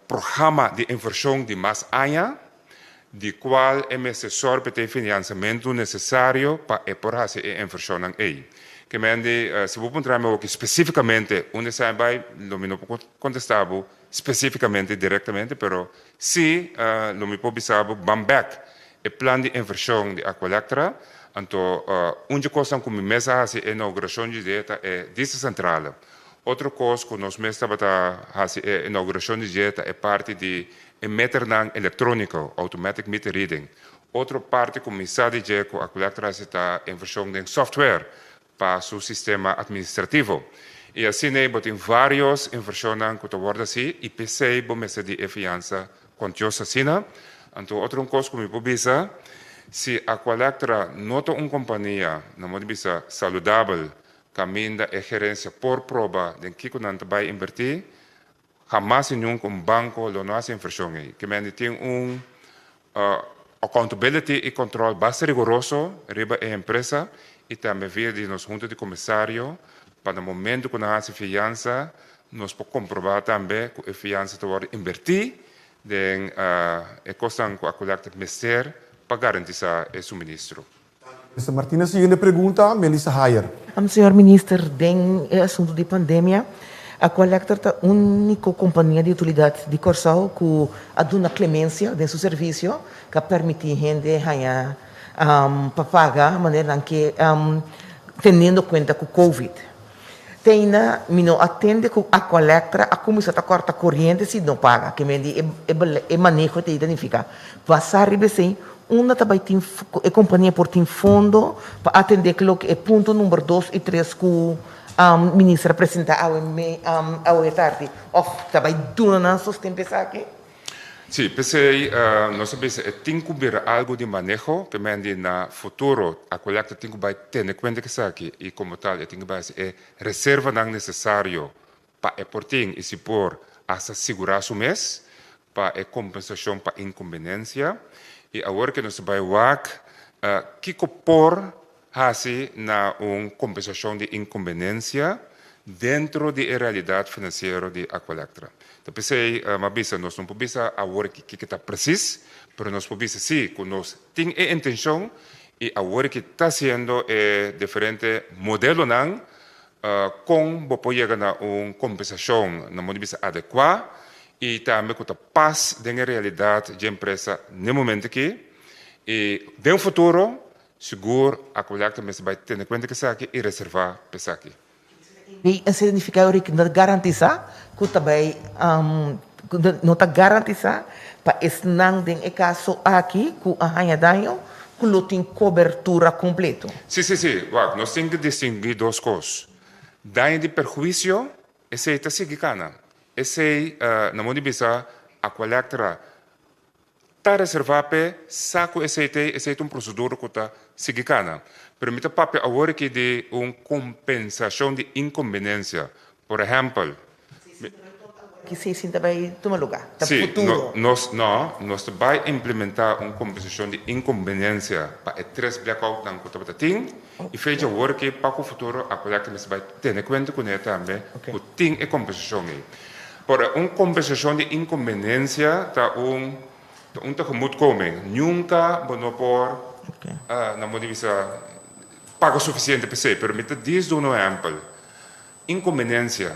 programa di invershon di mas aña, di kual e mester sòru pa e tin finansiamentu nesesario pa e por hasi e invershonnan ei. Ke men di, si bo puntra mi awoki spesífikamente unda esei a bai, lo mi no por kontestá bo spesífikamente direktamente, pero Sí, lo mi por bisa bo ban bek e plan di invershon di Aqualectra. Anto un dje kosnan ku mi mes a hasi e inaugurashon di dje ta e dieselcentrale. Otro kos ku nos mes tabata hasi e inaugurashon di dje ta e parti di e meternan elektróniko, automatic meter reading. Otro parti ku mi sa di dje ku Aqualectra hasi ta invershon den software pa su sistema administrativo. I asina bo tin varios invershonnan ku ta wòrdu hasi i p'esei bo mester di e fiansa kuantioso asina. Anto otro un kos ku mi por bisa, si Aqualectra no ta un kompania, nan por bisa, saludabel, kaminda e gerensia por proba den kiko nan ta bai invertí, Hamas y nunca un banco lo no haci inversion ey. Ke mende tin un accountability y control basta rigoroso riba e empresa y tambe via di nos hunta di comisario pa na momento cu nan haci fianza nos por comproba tambe cu e fianza ta wordo inverti den e cosnan cu Aqualectra mester pa garantisa e suministro. Mister Martina siguiente pregunta, Melissa Hayer. Señor Minister, den e asuntu di pandemia, Aqualectra ta úniko kompania di utilidat di Kòrsou ku a duna klemensia den su servisio ku a permití hende haña pa paga manera nan ke teniendo kuenta ku Covid. Te ainda mi no a tende ku Aqualectra a kuminsá ta kòrta koriente si no paga. Ke men di e maneho ta identifiká. Basá riba esei, unda ta bai tin e kompania por tin fondo pa atendé ku loke e punto number dos i tres ku minister a presentá awe awe tardi? Òf ta bai duna nan sosten pa esaki? Sí, p'esei nos a bisa e tin ku bira algu di maneho, ke men di na futuro Aqualectra tin ku bai tene kuenta ku esaki i komo tal e tin ku bai hasi e reservanan nesesario pa e por tin i si por hasta sigurá su mes pa e kompensashon pa inkonbenensia. I awor ke nos ta bai wak kiko por hasi na un kompensashon di inkonbenensia dentro di e realidat finansiero di Aqualectra. Ta p'esei m'a bisa nos no por bisa awor aki kiko ta presis, pero nos por bisa si ku nos tin e intenshon i awor aki ta hasiendo e diferente modelonan kon bo por yega na un kompensashon na modo di bisa adekuá i tambe ku ta pas den e realidat dje empresa n'e momento aki i den futuro Sigur Aqualectra mester bai tene kuenta ku esaki i reservá pa esaki. I esei signifiká ora ku no ta garantisá ku ta bai ku no ta garantisá pa esnan den e kaso aki ku a haña daño ku lo tin kobertura kompleto. Sí, sí, sí. Wak, nos tin ku distinguí dos kos. Daño di perhuisio, esei ta sigui kana. Esei, na modo di bisa, Aqualectra ta reservá p'e sa ku esei ta, esei ta un prosedura ku ta sigui kana. Pero mi ta papia awor aki di un kompensashon di inkonbenensia. Por ehèmpel, mi. Ki esei sin ta bai tuma lugá? Ta Sí, futuro. nos, no, nos ta bai implementá un kompensashon di inkonbenensia pa e tres blackoutnan ku tabata tin. I fecha awor aki pa ku futuro Aqualectra mester bai tene kuenta kuné tambe ku tin e kompensashon ei. Por un kompensashon di inkonbenensia ta un ta un tegemoetkoming. Nunka bo no por na modo di bisa paga sufisiente p'esei, pero mi ta dis duna un ehèmpel. Inkonbenensia,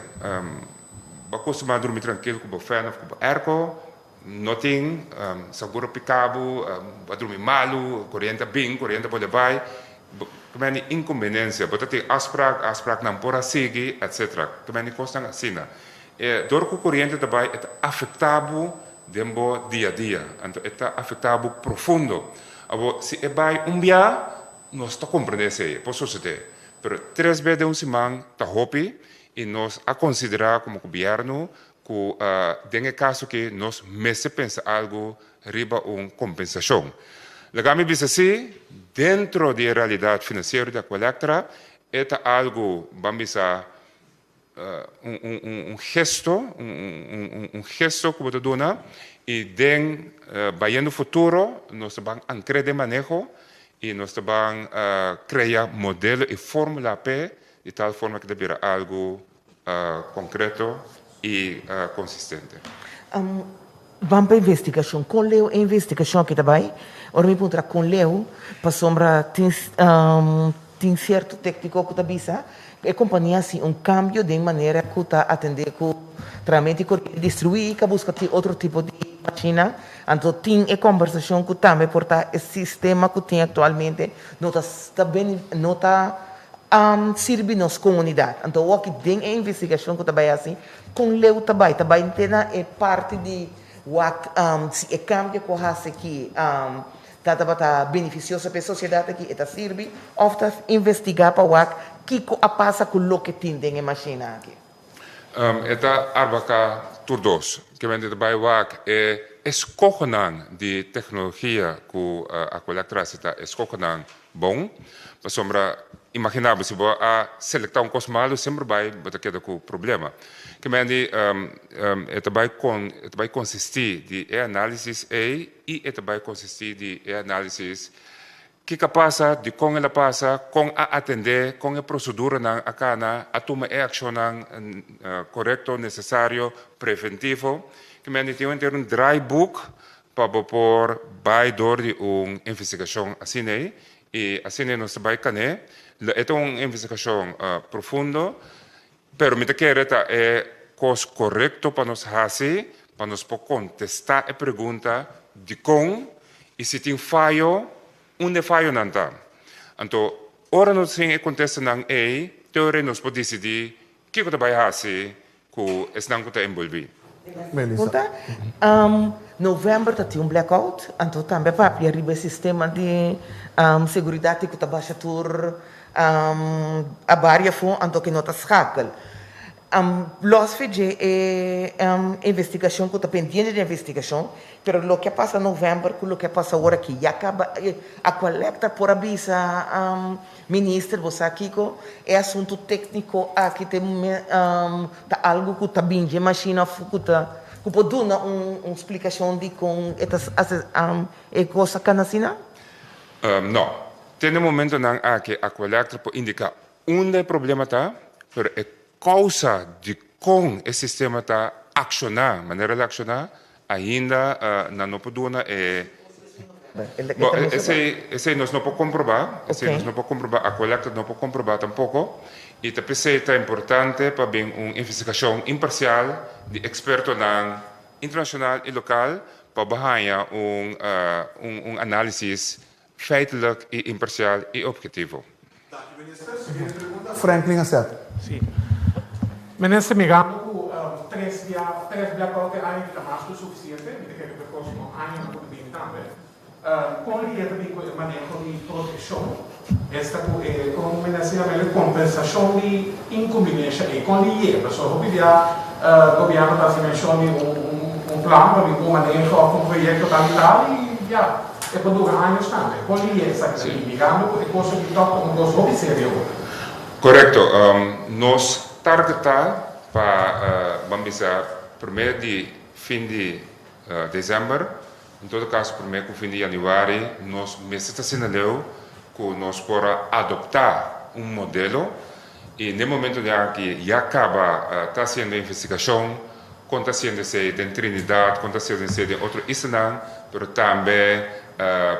bo a kustumá drumi trankil ku bo fèn òf ku bo èrko, no tin seguro pika bo, bo a drumi malu, koriente a bin, koriente a bolbe bai, Ku meni inkonbenensia, bo ta tin afsprak, afspraknan por a sigui, etsetera. Ku meni kosnan asina. E dor ku koriente ta bai e ta afektá bo den bo dia a dia. Anto e ta afektá bo profundo. Awor, si e bai un bia, nos ta komprendé esei, e por sosodé. Pero tres bes den un siman ta hopi i nos a konsiderá komo gobièrnu ku den e kaso aki nos mester pensa algu riba un kompensashon. Laga mi bisa si, dentro di e realidat finansiero di Aqualectra, e ta algu, ban bisa, un un un gesto, un un gesto ku bo ta duna i den bayendo futuro nos ta ban ankr'é den maneho i nos ta ban krea modelo i fórmula p'e di tal forma ku ta bira algu Konkreto i konsistente. Ban pa investigashon. Kon leu e investigashon aki ta bai? Ora mi puntra kon leu, pasobra tin tin sierto tékniko ku ta bisa ku e kompania hasi un kambio den manera ku ta atendé ku tratamentu di koriente destruí i ka buska tin otro tipo di mashina. Anto tin e kombersashon ku tambe por ta e sistema ku tin aktualmente no ta ta no ta A sirbi nos komunidat. Anto awor den e investigashon ku ta bai hasi, kon leu ta bai? Ta bai te na e parti di wak si e kambio ku a hasi aki ta tabata benefisioso pa e sosiedat aki, e ta sirbi òf ta investigá pa wak kiko a pasa ku loke tin den e mashina aki? E ta abarká tur dos. Kimente ta bai wak e eskohonan di teknologia ku Aqualectra hasi ta eskohonan bon. Pasobra imaginá bo si bo a selektá un kos malu semper bai bo ta keda ku problema. Kimente e ta bai kon e ta bai konsistí di e análisis ei i e ta bai konsistí di e análisis Kiko a pasa, dikon el a pasa, kon a atendé, kon e proseduranan a kana, a tuma e akshonnan korekto, nesesario, preventivo. Ki mende tin henter un draaiboek pa bo por bai dor di un investigashon asina ei i asina ei nos ta bai kané. Lo e ta un investigashon profundo, pero mi ta kere ta e kos korekto pa nos hasi pa nos por kontestá e pregunta dikon i si tin fayo, unda e fayonan ta. Anto, ora nos tin e kontestanan ei, te ora ei nos por disidí kiko ta bai hasi ku esnan ku ta enbolbí. Pregunta, November ta tin un blackout, anto tambe a papia riba e sistema di seguridat ku ta basha tur a baria afó, anto ku no ta schakel. Los fe dje e investigashon ku ta pendiente di investigashon, pero loke a pasa novèmber ku loke a pasa awor aki ya kaba Aqualectra por a bisa minister bo sa kiko e asuntu tékniko aki te ta algu ku ta bin dje mashina òf ku ta ku por duna un splikashon di kon e ta e kos a kana asina? No. Te na e momentonan aki Aqualectra por indiká Unda e problema ta, pero e kousa dikon e sistema ta akshoná manera el a akshoná, ainda nan no por duna e. Bo, esei, esei nos no por komprobá, esei nos no por komprobá, Aqualectra no por komprobá tampoko, i ta p'esei ta importante pa bin un investigashon imparsial di ekspertonan internashonal i lokal pa bo haña un un análisis Feitelijk i imparsial i objetivo. Danki minister. Siguiente pregunta, Franklin Asset. Sí. Minister, mirando ku tres bia, tres blackout e aña ta mas ku sufisiente, mi ta kere ku e próksimo aña nan por ta bini tambe. Kon lidia ta bin ku e maneho di protekshon, esta ku e kon minister yama el kompensashon di inkumbinensha ei? Kon lidia? Pasobra hopi bia gobièrnu ta hasi menshon di un plan pa bin ku un maneho òf un proyekto tal i tal i ya, e por dura años tambe. Kon lidia esaki ta bin mirando ku e kos aki tòg ta un kos hopi serio? Korekto. Nos target ta pa ban bisa promé di fin di desèmber. En todo kaso promé ku fin di yanüari nos mester ta asina leu ku nos por a adoptá un modelo i n'e momento di aki ya kaba ta hasiendo investigashon kon ta hasiendo esei den Trinidad, kon ta hasiendo esei den otro islanan pero tambe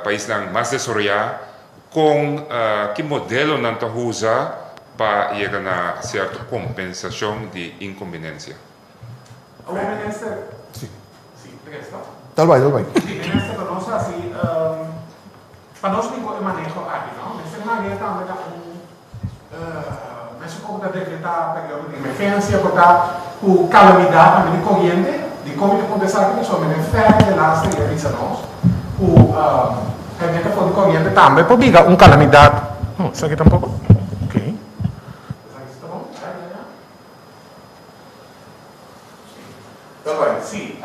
paisnan mas desaroyá kon ki modelonan ta usa pa yega na sierto kompensashon di inkombinensia. Awor minister. Si. Si, tres no? Tal bai, tal bai. Si, minister, pa nos hasi, pa nos bin ku e maneho aki, no? Mester mania tambe ta un, mester komo ta dekretá periodo di emergensia, por ta ku kalamidat tambe di koriente, di kon mi ta puntra esaki pasobra minister Ferry de laatste ya bisa nos ku kaimentu for di koriente tambe por bira un kalamidat, no, esaki tampoko? Oké. Esaki si ta bon? Ya, ya, ya. Sí,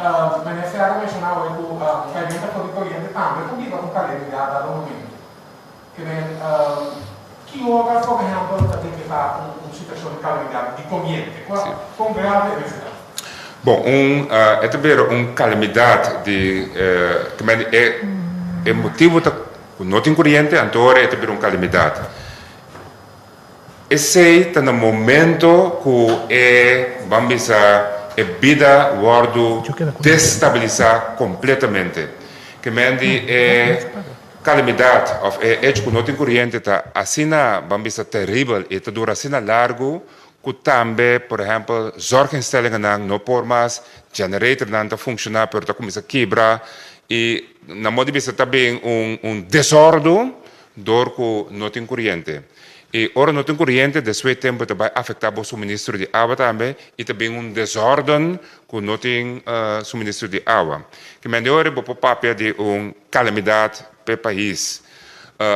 Minister a menshoná awe ku kaimenta for di koriente tambe por biba un kalemidat dado momento. Ke men, ki ora por ehèmpel ta dekretá un situashon di kalemidat di koriente? Kua, kon grave e mester ta? Bon, un, e ta bira un kalemidat di, ke men e e motibu ta ku no tin koriente, anto ora e ta bira un kalemidat. Esei ta na momento ku e, ban bisa, e bida wòrdu destabilisá kompletamente. Ke men di e kalamidat òf e echo ku no tin koriente ta asina, ban bisa, teribel i ta dura asina largu ku tambe, por ehèmpel, zorginstellingennan no por mas, generatornan ta funshoná pero ta kuminsá kibra i na modo di bisa ta bin un desòrdu Dor ku no tin kuriente. I ora no tin kuriente despues tempu ta bai afektá bo suministro di awa tambe i ta bin un desorden ku no tin suministro di awa. Ki mende ora bo por papia di un kalamidat p'e pais.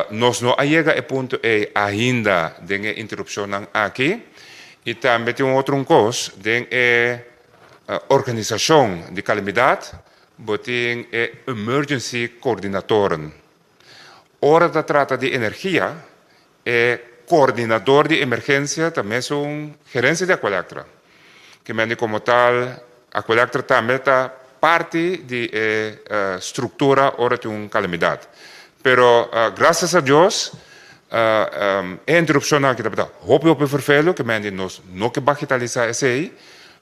Nos no a yega e punto ei ainda den e interupshonnan aki. I tambe tin un otro un kos, den e organisashon di kalamidat bo tin e emergency coördinatoren. Ora ta trata di energia, e coordinador di emergencia ta mesun gerencia di Aqualectra. Ke mende como tal Aqualectra tambe ta parti di e structura ora tin un calamidad. Pero gracias a Dios e interrupcionnan aki tabata hopi hopi vervelu, ke mende nos no ke bagitalisa esey,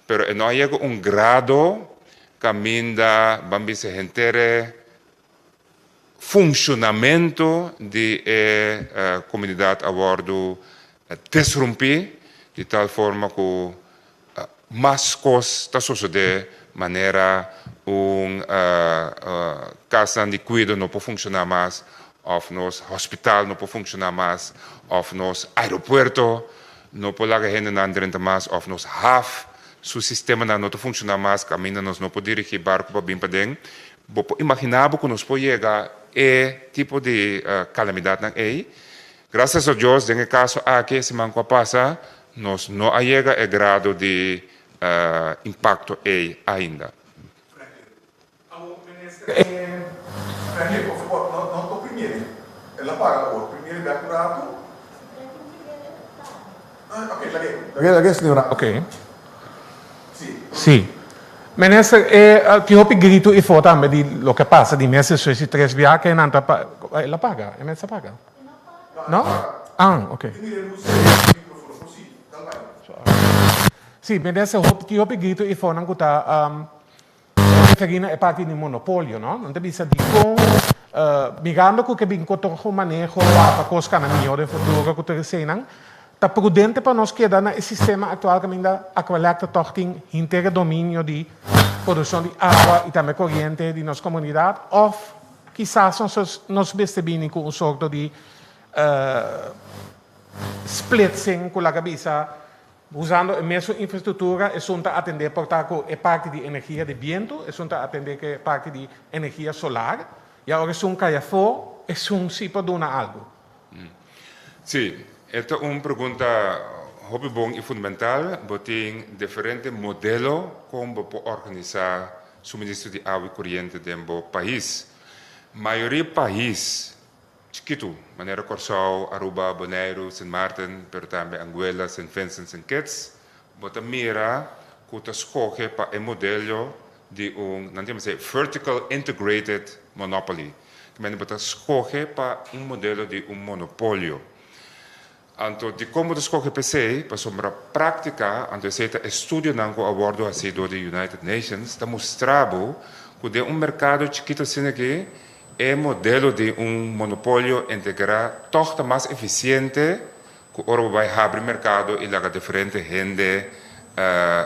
pero e no a yega un grado caminda ban bisa henter e Funshonamentu di e komunidat a wòrdu desrumpí di tal forma ku mas kos ta sosodé manera un kasnan di kuido no por funshoná mas òf nos hospital no por funshoná mas òf nos aeropuerto no por laga hendenan drenta mas òf nos haf su sistemanan no ta funshoná mas kaminda nos no por dirigí barku pa bin paden. Bo por imaginá bo ku nos por yega e tipo di kalamidatnan ei? Grasias a Dios, den e kaso aki e siman ku a pasa, nos no a yega e grado di impakto ei ainda. Sí. Minister, e tin hopi gritu ifo tambe di loke a pasa di mes despues di tres bia ke nan ta pa, el a paga, e mester a paga? No? Ah, ok. Sí, minister, tin hopi gritu ifonan ku ta referí na e parti di monopolio, no? Nan ta bisa dikon, mirando ku ke bin ku otro maneho pa kos kana mihó den futuro ku tur eseinan, Ta prudente pa nos keda na e sistema aktual kaminda Aqualectra tòg tin hinter e dominio di produkshon di awa i tambe koriente di nos komunidat òf kisas nos nos mester bini ku un sorto di splitsing ku laga bisa usando e mesun infrastruktura esun ta atendé por ta ku e parti di energia di bientu esun ta atendé ku e parti di energia solar. I ora esun kai afó, esun sí por duna algu. Sí, e ta un pregunta hopi bon i fundamental. Bo tin diferente modelo kon bo por organisá suministro di awa i koriente den bo pais. Mayoria pais chikitu, manera Kòrsou, Aruba, Boneiru, Sint Maarten, pero tambe Anguilla, Sint Vincent, Sint Kitts, bo ta mira ku ta skohe pa e modelo di un, nan ta yama esei vertical integrated monopoly. Kemende bo ta skohe pa un modelo di un monopolio. Anto dikon bo ta skohe pa esei? Pasobra práktika, anto esei ta estudionan ku a wòrdu hasí dor di United Nations, ta mustra bo ku den un merkado chikitu asina aki e modelo di un monopolio integrá tòg ta mas efisiente ku ora bo bai habri merkado i laga diferente hende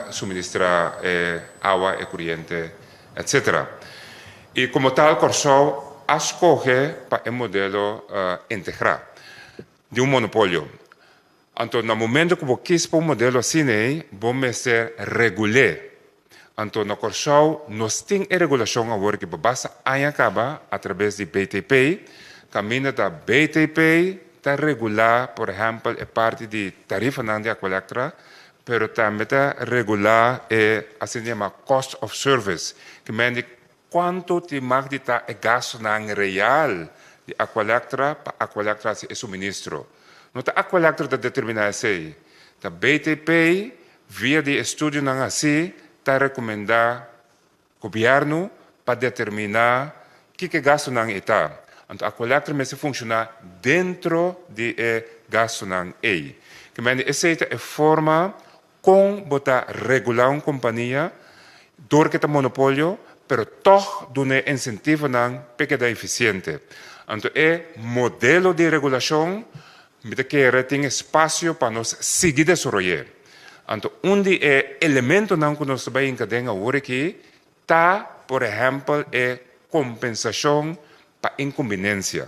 suministrá e awa, e kuriente, etcetera. I komo tal Kòrsou a skohe pa e modelo integrá di un monopolio. Anto na momento ku bo kis pa un modelo asina ei, bo mester regul'é. Anto na Kòrsou nos tin e regulashon awor ki pa basta aña kaba atrabes di BTP, kaminda ta BTP ta regulá por ehèmpel e parti di tarifanan di Aqualectra, pero tambe ta regulá e asina yama cost of service, ke men di kuantu tin mag di ta e gastunan real di Aqualectra pa Aqualectra hasi e suministro. No ta Aqualectra ta determiná esei, ta BTP via di estudionan hasí ta rekomendá Gobièrnu pa determiná kiko e gastunan ei ta. Anto Aqualectra mester funshoná dentro di e gastunan ei. Kemende esei ta e forma kon bo ta regulá un kompania dor ke ta monopolio, pero tòg duna e insentivonan p'e keda efisiente. Anto e modelo di regulashon mi ta kere tin espasio pa nos sigui desaroy'é. Anto un di e elementonan ku nos ta bai hinka den awor aki ta por ehèmpel e kompensashon pa inkumbinensia.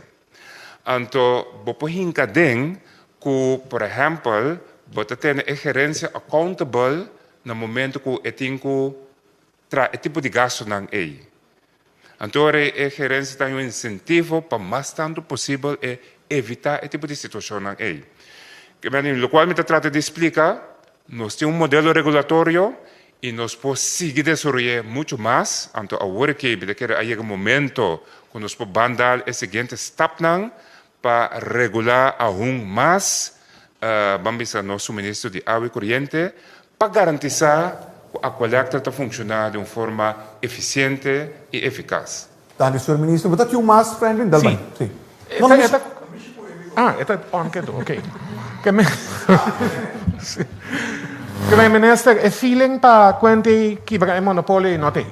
Anto bo por hinka den ku por ehèmpel bo ta tene e gerensia accountable na momento ku e tin ku traha e tipo di gastunan ei. Anto ora e gerensia ta haña un insentivo pa mas tantu posibel e evitá e tipo di situashonnan ei. Lokual mi ta trata di splika, nos tin un modelo regulatorio i nos por sigui desaroy'é muchu mas, anto awor aki mi ta kere a yega momento ku nos por ban dal e siguiente stapnan pa regulá aun mas, ban bisa nos suministro di awa i koriente, pa garantisá ku Aqualectra ta funshoná di un forma efisiente i efikas. Danki, señor Minister. Bo ta tin un mas, Franklin? Dal bai. Sí. Sí. No, no, E ta, ah, e ta on ketu, oké. Ke men, sí. Ke men, Minister, e feeling pa kuenta ei kibra e monopolio ei no ta ei.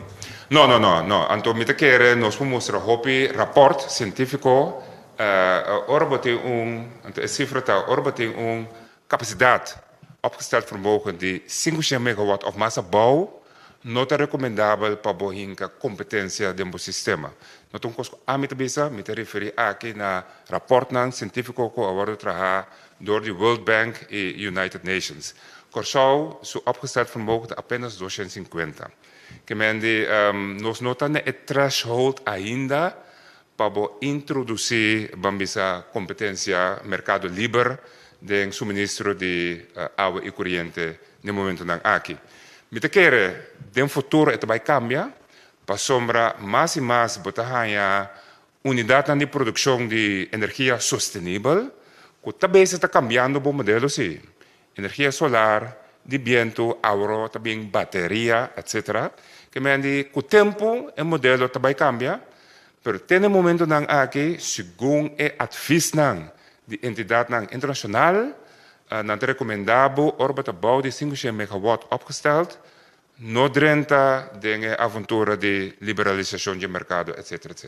No, no, no, no. Anto mi ta kere nos por mustra hopi raport sientífiko. Ora bo tin un, anto e sifra ta, ora bo tin un kapasidat, opgesteld vermogen, di 500 megawatt òf mas abou, no ta rekomendabel pa bo hinka kompetensia den bo sistema. No ta un kos ku ami ta bisa, mi ta referí aki na raportnan sientífiko ku a wòrdu trahá dor di World Bank i United Nations. Kòrsou su opgesteld vermogen ta apenas 250. Ke men di nos no ta na e threshold ainda pa bo introdusí, ban bisa, kompetensia merkado liber den suministro di awa i kuriente den momentunan aki. Mi ta kere den futuro e ta bai kambia, pasobra mas i mas bo ta haña unidatnan di produkshon di energia sostenibel ku ta bes ta kambiando bo modelo si. Energia solar, di bientu, awor ta bin bateria, etc. Ke men di ku tempu e modelo ta bai kambia, pero te na e momentunan aki segun e advisnan di entidatnan internashonal, nan ta rekomendá bo ora bo ta bou di 500 megawatt opgesteld, no drenta den e aventura di liberalisashon dje merkado, etc. Etc.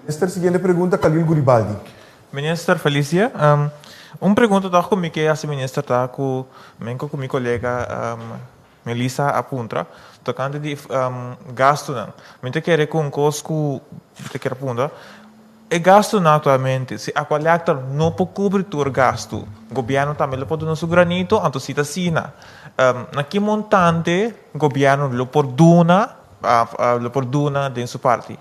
Minister, siguiente pregunta, Khalil Guribaldi. Minister, felis dia. Un pregunta tòg ku mi ke hasi minister ta ku menko ku mi kolega Melissa a puntra tokante di gastunan. Mi ta kere ku un kos ku mi ta kere puntra, E gastunan aktualmente, si Aqualectra no por kubri tur gastu, gobièrnu tambe lo por duna su granito, anto si ta asina, na ki montante gobièrnu lo por duna, lo por duna den su parti?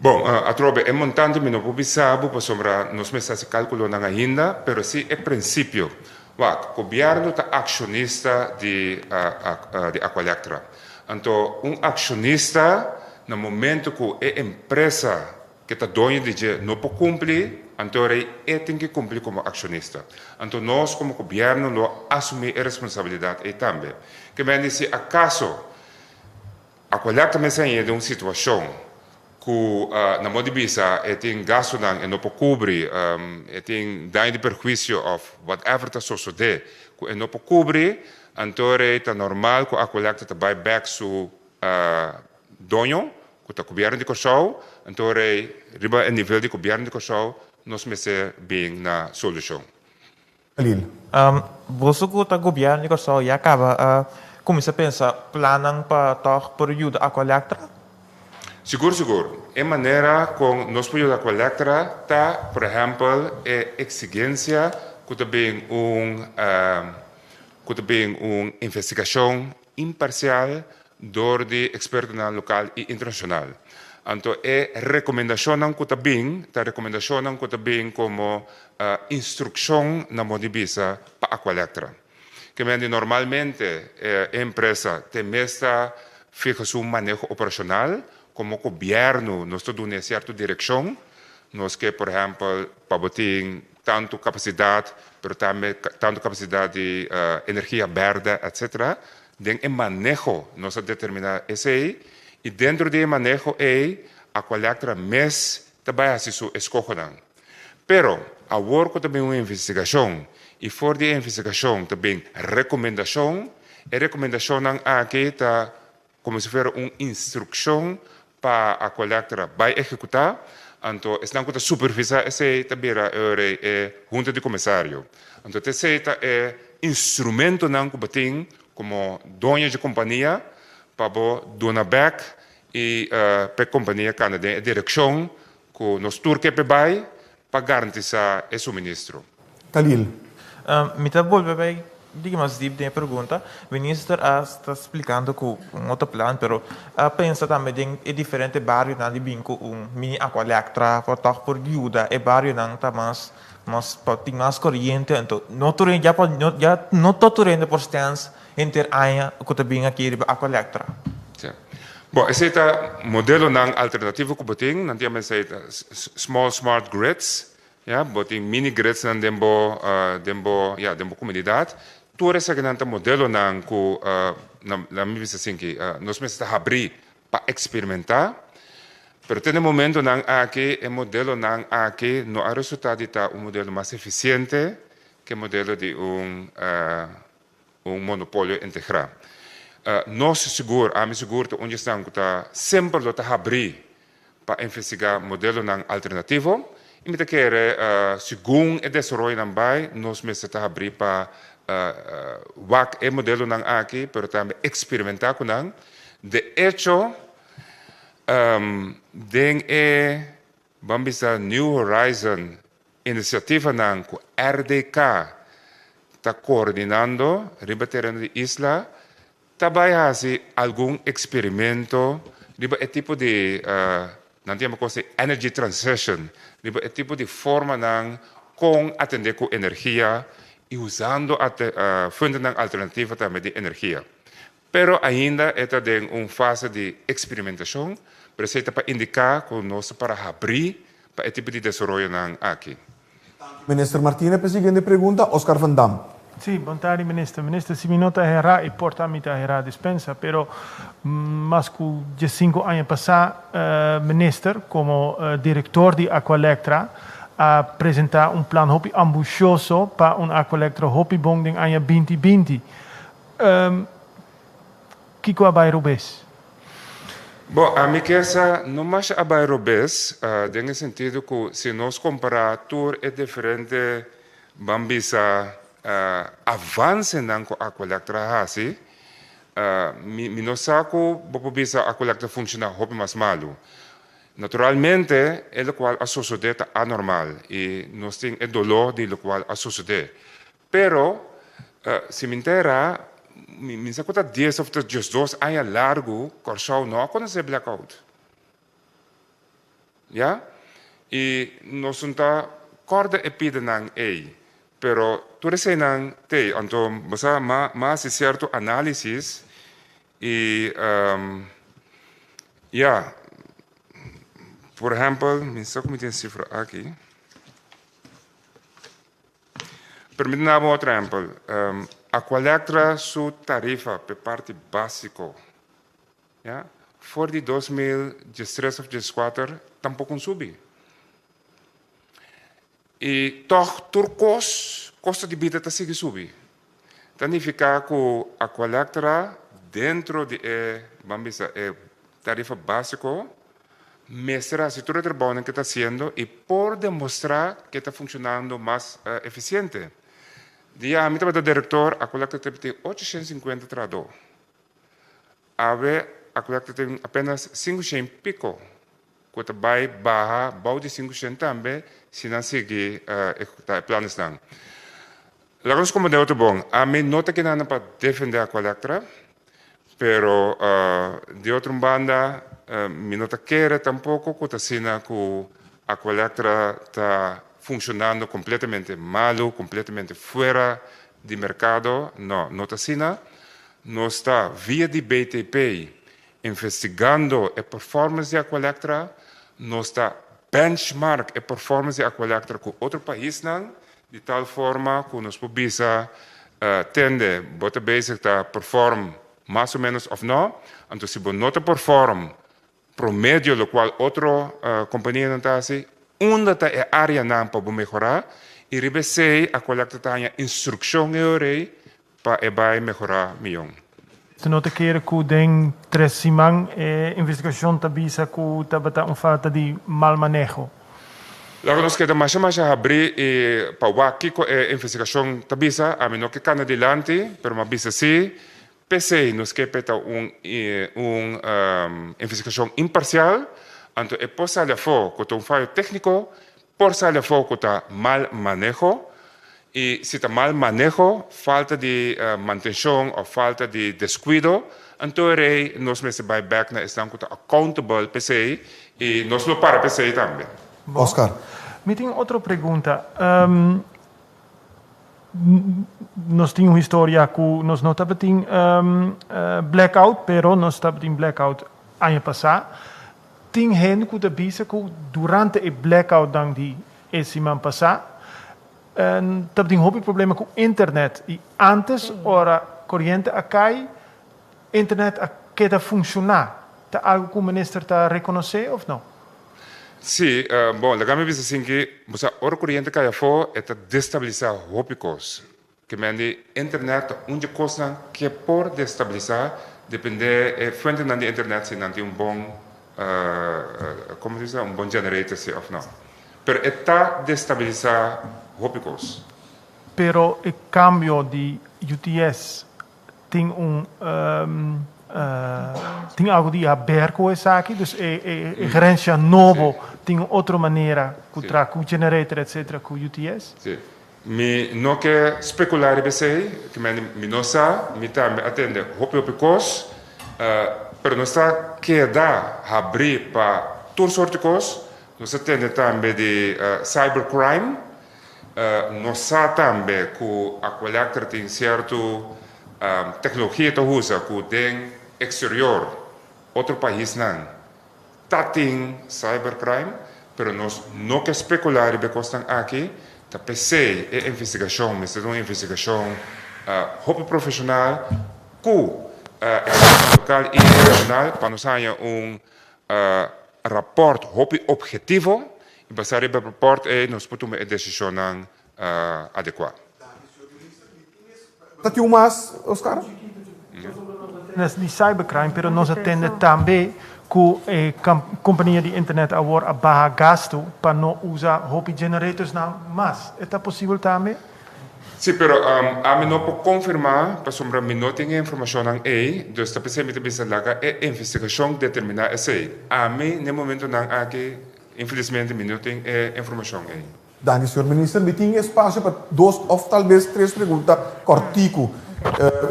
Bon, atrobe e montante mi no por bisa bo pasobra nos mester hasi kalkulonan ainda, pero si e prinsipio. Wak, gobièrnu ta akshonista di di Aqualectra. Anto un akshonista na momento ku e empresa ke ta doño di dje no por kumpli, anto rei e tin ke kumpli komo akshonista. Anto nos komo gobièrnu lo asumí e responsabilidat ei tambe. Ke men di si akaso Aqualectra mester hañ'é den un situashon ku na modo di bisa e tin gastunan e no por kubri, e tin daño di perhuisio òf whatever ta sosodé ku e no por kubri, anto rei ta normal ku Aqualectra ta bai bèk su doño ku ta Gobièrnu di Kòrsou, anto rei riba e nivel di Gobièrnu di Kòrsou nos mester bin na solushon. Lil. Boso ku ta gobièrnu di Kòrsou ya kaba a kuminsá pensa plannan pa tòg por yuda Aqualectra? Sigur sigur. E manera kon nos por yuda Aqualectra ta por ehèmpel e eksigensia ku ta bin un ku ta bin un investigashon imparsial dor di ekspertonan lokal i internashonal. Anto e rekomendashonnan ku ta bin ta rekomendashonnan ku ta bin komo instrukshon na modo di bisa pa Aqualectra. Ke men di normalmente e empresa te mes ta fiha su maneho operashonal, komo gobièrnu nos ta duna e sierto direkshon. Nos ke por ehèmpel pa bo tin tantu kapasidat pero tambe tantu kapasidat di energia bèrdè etsetera. Den e maneho nos a determiná esei i dentro di e maneho ei Aqualectra mes ta bai hasi su eskohonan. Pero awor ku ta bin un investigashon i for di e investigashon ta bin rekomendashon, e rekomendashonnan aki ta komo si fuera un instrukshon pa Aqualectra bai ehekutá, anto esnan ku ta supervisá esei ta bira e ora ei e hunta di komisario. Anto ta esei ta e instrumentonan ku bo tin komo doño dje kompania pa bo duna bèk i pa e kompania kanda den e direkshon ku nos tur ke p'e bai pa garantisá e suministro. Khalil. Mi ta bolbe bai diki mas dip den e pregunta. Minister a sta splikando ku un otro plan, pero a pensa tambe den e diferente barionan di bin ku un mini Aqualectra pa tòg por yuda e barionan ta mas mas pa tin mas koriente. Anto no tur hende ya por ya no ta tur hende por stèns henter aña ku ta bin aki riba Aqualectra. Sí. Bon, esei ta modelonan alternativo ku bo tin. Nan tin a mester ta small smart grids. Ya, bo tin mini gridsnan den bo den bo ya den bo komunidat. Tur esakinan ta modelonan ku na mi bisa asinki nos mester ta habrí pa eksperimentá. Pero te na e momentonan aki e modelonan aki no a resultá di ta un modelo mas efisiente ke modelo di un un monopolio integrá. Nos sigur, ami sigur ta un di esnan ku ta semper lo ta habrí pa investigá modelonan alternativo i mi ta kere segun e desaroyonan bai nos mester ta habrí pa wak e modelonan aki pero tambe eksperimentá ku nan. De echo den e ban bisa New Horizon Inisiativanan ku RDK ta koordinando riba tereno di isla ta bai hasi algun eksperimento riba e tipo di, nan ta yama kos di energy transition, riba e tipo di formanan kon atendé ku energia i usando fuentenan alternativo tambe di energia. Pero ainda e ta den un fase di eksperimentashon, pero esei ta pa indiká ku nos ta para habrí pa e tipo di desaroyonan aki. Minister Martina p'e siguiente pregunta, Oscar van Dam. Sí, bon tardi minister. Minister, si mi no ta herá i por ta mi ta herá dispensa, pero mas ku diesinku aña pasá minister komo direktor di Aqualectra a presentá un plan hopi ambushioso pa un Aqualectra hopi bon den aña binti binti. Kiko a bai robes? Bo, ami ke sa no masha a bai robes, den e sentido ku si nos kompará tur e diferente, ban bisa, avansenan ku Aqualectra a hasi, mi mi no sa ku bo por bisa Aqualectra funshoná hopi mas malu. Naturalmente e lokual a sosodé ta anormal i nos tin e doló di lokual a sosodé. Pero, si mi ntera, mi mi sa ku ta dies òf ta diesdos aña largu Kòrsou no a konosé blackout. Ya? I nos no ta kòrda e pidanan ei, pero tur eseinan t'ei. Anto bo sa, m'a m'a hasi sierto análisis i ya, por ehèmpel, mi sa ku mi tin e sifra aki. Permiti mi daba un otro ehèmpel. Aqualectra su tarifa p'e parti básiko. Ya, for di 2013 of dieskuater tampoko un subi. I tòg tur kos, kosto di bida ta sigui subi. Ta nifiká ku Aqualectra dentro di e, ban bisa, e tarifa básiko mester hasi tur e trabounan ke ta hasiendo i por demostrá ke ta funshonando mas efisiente. Dia ami tabata direktor, Aqualectra tabatin 850 trahadó. Awe Aqualectra ta tin apenas 500 piko ku ta bai baha bou di 500 tambe si nan sigui ehekutá e planesnan. Laga nos komprendé otro bon, ami no ta kina pa defendé Aqualectra, pero di otro un banda mi no ta kere tampoko ku ta asina ku Aqualectra ta funshonando kompletamente malu, kompletamente fuera di merkado, no, no ta asina. Nos ta via di BTP investigando e performance di Aqualectra, nos ta benchmark e performance di Aqualectra ku otro paisnan di tal forma ku nos por bisa tende bo ta bezig ta perform mas o menos of no, anto si bo no ta perform promedio lokual otro kompanianan ta hasi, unda ta e áreanan pa bo mehorá i riba esei Aqualectra ta haña instrukshon e ora ei pa e bai mehorá mion. Si no ta kere ku den tres siman e investigashon ta bisa ku tabata un falta di mal maneho. Laga nos keda masha masha habrí i pa wak kiko e investigashon ta bisa. Ami no ke kana dilanti, pero mi a bisa si. P'esei nos ke p'e ta un un investigashon imparsial, anto e por sali afó ku ta un fayo tékniko, por sali afó ku ta mal maneho, i si ta mal maneho, falta di mantenshon òf falta di deskuido, anto e rei nos mester bai bèk na esnan ku ta accountable p'esei i nos lo para p'esei tambe. Oscar. Mi tin otro pregunta. Nos tin un historia ku nos no tabatin blackout, pero nos tabatin blackout aña pasá. Tin hende ku ta bisa ku durante e blackoutnan di e siman pasá tabatin hopi problema ku internet i ántes ora koriente a kai internet a keda funshoná. Ta algu ku minister ta rekonosé òf no? Sí, bon, laga mi bisa sin ki, bo sa, ora koriente kai afó, e ta destabilisá hopi kos. Ke men di internet ta un dje kosnan ke por destabilisá, dependé e fuentenan di internet si nan tin un bon, komo se bisa, un bon generator si òf no. Pero e ta destabilisá hopi kos. Pero e kambio di UTS Tin un tin algo di haber ku esaki? Dus e e gerencia nobo tin un otro manera ku traha ku generator etcetera ku UTS? Si. Mi no ke spekulá riba esei, ke mende mi no sa, mi tambe a tende hopi hopi kos, pero nos ta keda habrí pa tur sorti kos, nos a tende tambe di cybercrime, Nos sa tambe ku Aqualectra tin sierto teknologia ta usa ku den eksterior otro paisnan ta tin cybercrime, pero nos no ke spekulá riba e kosnan aki. Ta p'esei e investigashon mester ta un investigashon hopi profeshonal ku ekspertonan lokal i internashonal pa nos haña un rapòrt hopi ophetivo i basá riba e rapòrt ei nos por tuma e desishonnan adekuá. Ta tin un mas, Oscar? Di cybercrime, pero nos a tende tambe ku e kompania di internet awor a baha gastu pa no usa hopi generatorsnan mas. E ta posibel tambe? Sí, pero ami no por konfirmá pasobra mi no tin e informashonnan ei, dus ta p'esei mi ta bisa laga e investigashon determiná esei. Ami n'e momentonan aki infelismente mi no tin e informashon ei. Danki señor Minister. Mi tin espasio pa dos òf talbes tres pregunta kòrtiku.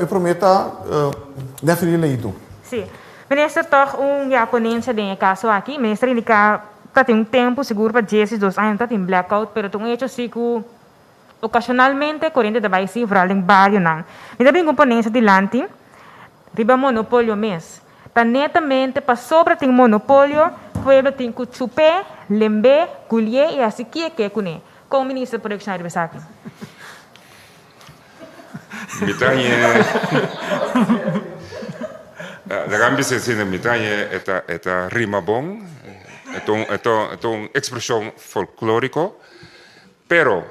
E promé ta Nefri Leito. Sí. Minister, tòg un ya ponensia den e kaso aki. Minister indiká. Ta tin un tempu, sigur pa 12 aña no ta tin blackout, pero ta un hecho si ku okashonalmente koriente ta bai si, vooral den barionan. Mi ta bin ku un ponencia dilanti riba monopolio mes. Ta netamente pasobra tin monopolio, pueblo tin ku chup'é, lemb'é, gulié i hasi kie ke kuné. Kon minister por reakshoná riba esaki? Mi ta hañ'é, laga mi bisa asina, mi ta hañ'é e ta e ta rima bon, e ta un e ta e ta un ekspreshon folklóriko, pero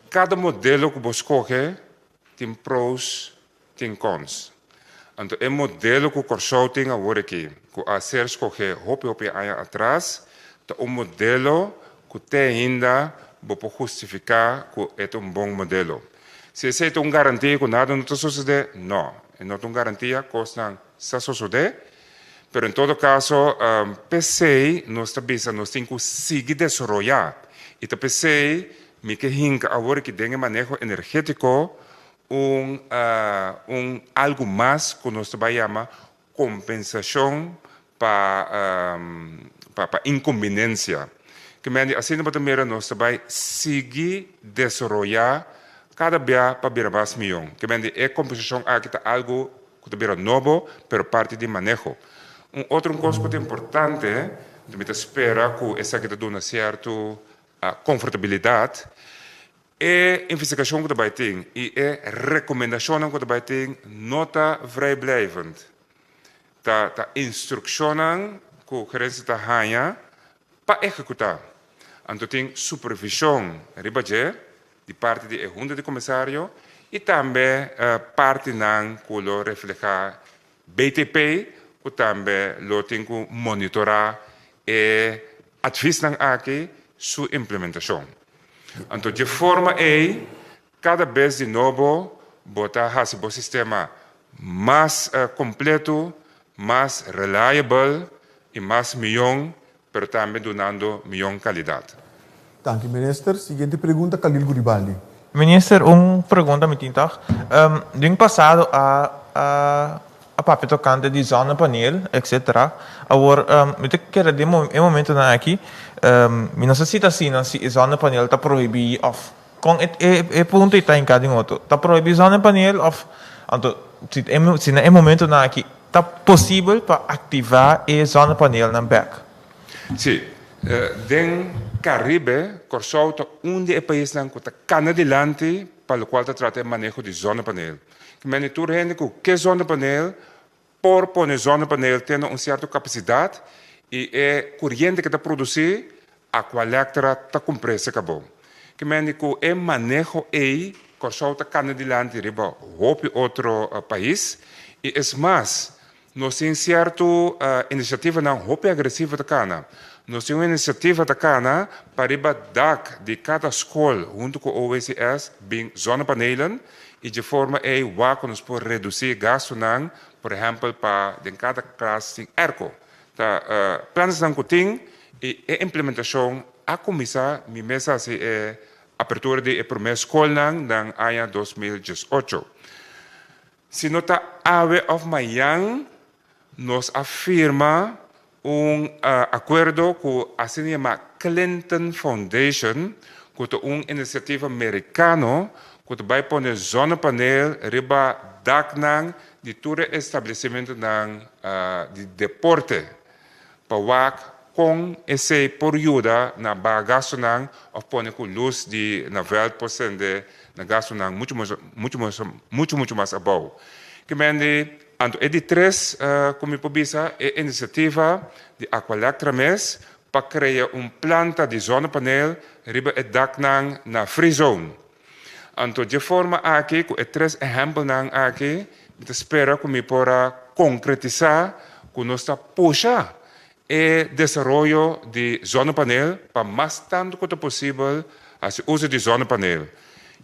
kada modelo ku bo skohe tin pros tin cons. Anto e modelo ku Kòrsou tin awor aki, ku a ser skohé hopi hopi aña atras, ta un modelo ku te ainda bo por hustifiká ku e ta un bon modelo. Si esei ta un garantia ku nada no ta sosodé? No, e no ta un garantia, kosnan sa sosodé, pero en todo kaso p'esei nos ta bisa nos tin ku sigui desaroyá i ta p'esei mi ke hinka awor aki den e maneho energétiko Un un algu mas ku nos ta bai yama kompensashon pa pa pa inkombinensia. Ke mende asina bo ta mira nos ta bai sigui desaroyá kada bia pa bira mas mion. Ke mende e kompensashon aki ta algu ku ta bira nobo pero parti di maneho. Un otro un kos ku ta importante, mi ta spera ku esaki ta duna sierto konfortabilidat, E investigashon ku ta bai tin i e rekomendashonnan ku ta bai tin no ta vrijblijvend. Ta ta instrukshonnan ku gerensia ta haña pa ehekutá. Anto tin supervishon riba dje di parti di e hunta di komisario i tambe partinan ku lo reflehá BTP ku tambe lo tin ku monitorá e advisnan aki su implementashon. Anto dje forma ei kada bes di nobo bo ta hasi bo sistema mas kompletu, mas reliable i mas mion, pero tambe dunando mion kalidat. Danki minister. Siguiente pregunta Khalil Guribaldi. Minister un pregunta mi tin tog. Den pasado a a a papia tocante di zonnepaneel etc. Awor mi ta kere den e momentonan aki mi no sa si ta asina si e zonnepaneel ta prohibi of con e e punto ei ta hinca den otro. Ta prohibi zonnepaneel of anto si si na e momentonan aki ta posibel pa activa e zonnepaneelnan bek? Sí. Den Caribe, Kòrsou ta un di e paisnan ku ta kana dilanti pa lokual ta trata e maneho di zonnepaneel. Mende tur hende ku ke zonnepaneel por pone zonnepaneel te na un sierto kapasidat i e kuriente ku ta produsí, Aqualectra ta kumpr'é se kabou. Ke mende ku e maneho ei Kòrsou ta kana dilanti riba hopi otro pais i es mas, Nos tin sierto inisiativanan hopi agresivo ta kana. Nos tin un inisiativa ta kana pa riba dak di kada skol huntu ku OWCS bin zonnepanelen i dje forma ei wak ku nos por redusí gastunan, por ehèmpel pa den kada klas tin airco. Ta planesnan ku tin i e implementashon a kuminsá, mi mes a hasi e apertura di e promé skolnan den aña 2018. Si no ta awe of mañan nos a firma un akuerdo ku asina yama Clinton Foundation ku ta un inisiativa merikano ku ta bai pone zonnepaneel riba daknan di tur e establesimentonan di deporte pa wak kon esei por yuda na baha gastunan òf pone ku lus di na vèlt por sende na gastunan muchu muchu muchu muchu mas abou. Kimendi anto e di tres ku mi por bisa e inisiativa di Aqualectra mes pa krea un planta di zonnepaneel riba e daknan na Free Zone. Anto dje forma aki ku e tres ehèmpelnan aki mi ta spera ku mi por a konkretisá ku nos ta pusha e desaroyo di zonnepaneel pa mas tantu ku ta posibel hasi uso di zonnepaneel.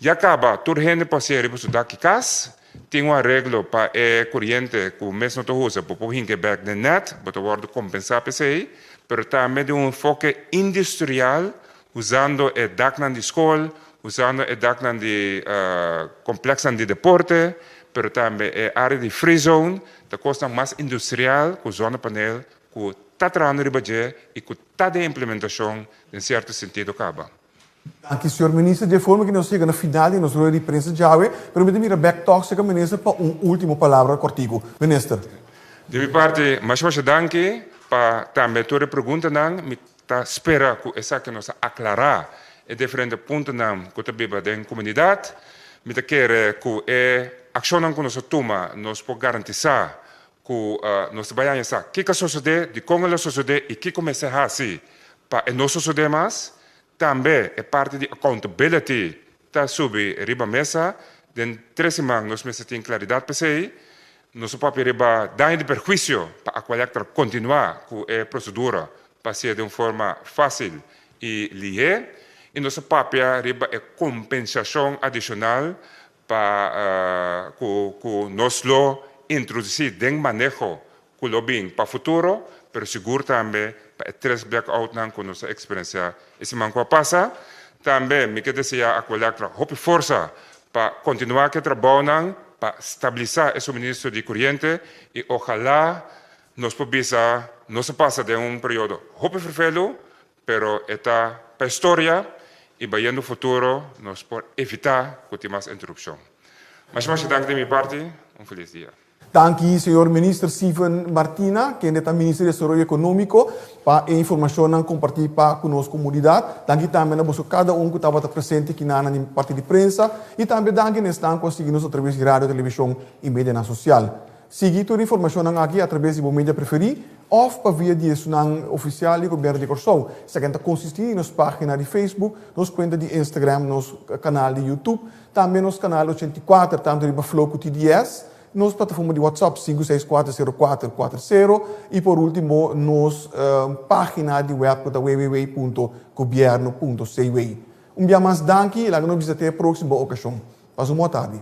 Ya kaba tur hende por hasié riba su dak di kas, tin un areglo pa e koriente ku mes no ta usa bo por hinka e bèk den nèt, bo ta wòrdu kompensá pa esei, pero tambe den un enfoke industrial Usando e daknan di skol, usando e daknan di komplèksnan di deporte, pero tambe e área di free zone, ta kosnan mas industrial ku zonnepaneel ku ta trahando riba dje i ku ta den implementashon den sierto sentido kaba. Danki señor Minister. Dje forma ki nos yega na final di nos rueda di prensa djawe, pero mi ta mira bek tòg serka Minister pa un ultimo palabra kòrtiku. Minister. Di mi parti masha masha danki pa tambe tur e preguntanan. Mi ta spera ku esaki nos a aklará e diferente puntonan ku ta biba den komunidat. Mi ta kere ku e akshonnan ku nos a tuma nos por garantisá ku nos ta bai haña sa kiko a sosodé, dikon el a sosodé i kiko mester hasi pa e no sosodé mas. Tambe e parti di accountability ta subi riba mesa. Den tres siman nos mester tin klaridat p'esei. Nos a papia riba daño di perhuisio pa Aqualectra kontinuá ku e prosedura pa hasié den un forma fásil i lihé. I nos a papia riba e kompensashon adishonal pa ku ku nos lo introdusí den maneho ku lo bin pa futuro, pero sigur tambe pa e tres blackoutnan ku nos a eksperensiá e siman ku a pasa. Tambe mi ke deseá Aqualectra hopi forsa pa kontinuá ku e trabounan pa stabilisá e suministro di kuriente i ojalá nos por bisa nos a pasa den un periodo hopi ferfelu, pero e ta pa historia i bayendo futuro nos por evitá ku tin mas interupshon. Masha masha danki di mi parti, un felis dia. Danki señor Minister Steven Martina, kende ta Minister di Desaroyo Ekonómiko, pa e informashonnan kompartí pa ku nos komunidat. Danki tambe na boso kada un ku tabata presente kinan di parti di prensa i tambe danki na esnan ku a sigui nos atraves di radio, televishon i medianan sosial. Sigui tur informashonnan aki atraves di bo media preferí òf pa via di esunnan ofisial di Gobièrnu di Kòrsou. Esaki ta konsistí di nos página di Facebook, nos kuenta di Instagram, nos kanal di YouTube, tambe nos kanal 84 tantu riba Flow ku TDS, nos plataforma di WhatsApp 5640440 i por último nos página di wèb ku ta www.gobierno.cw. Un bia mas danki i laga nos bisa te e próksimo okashon. Pasa un bon tardi.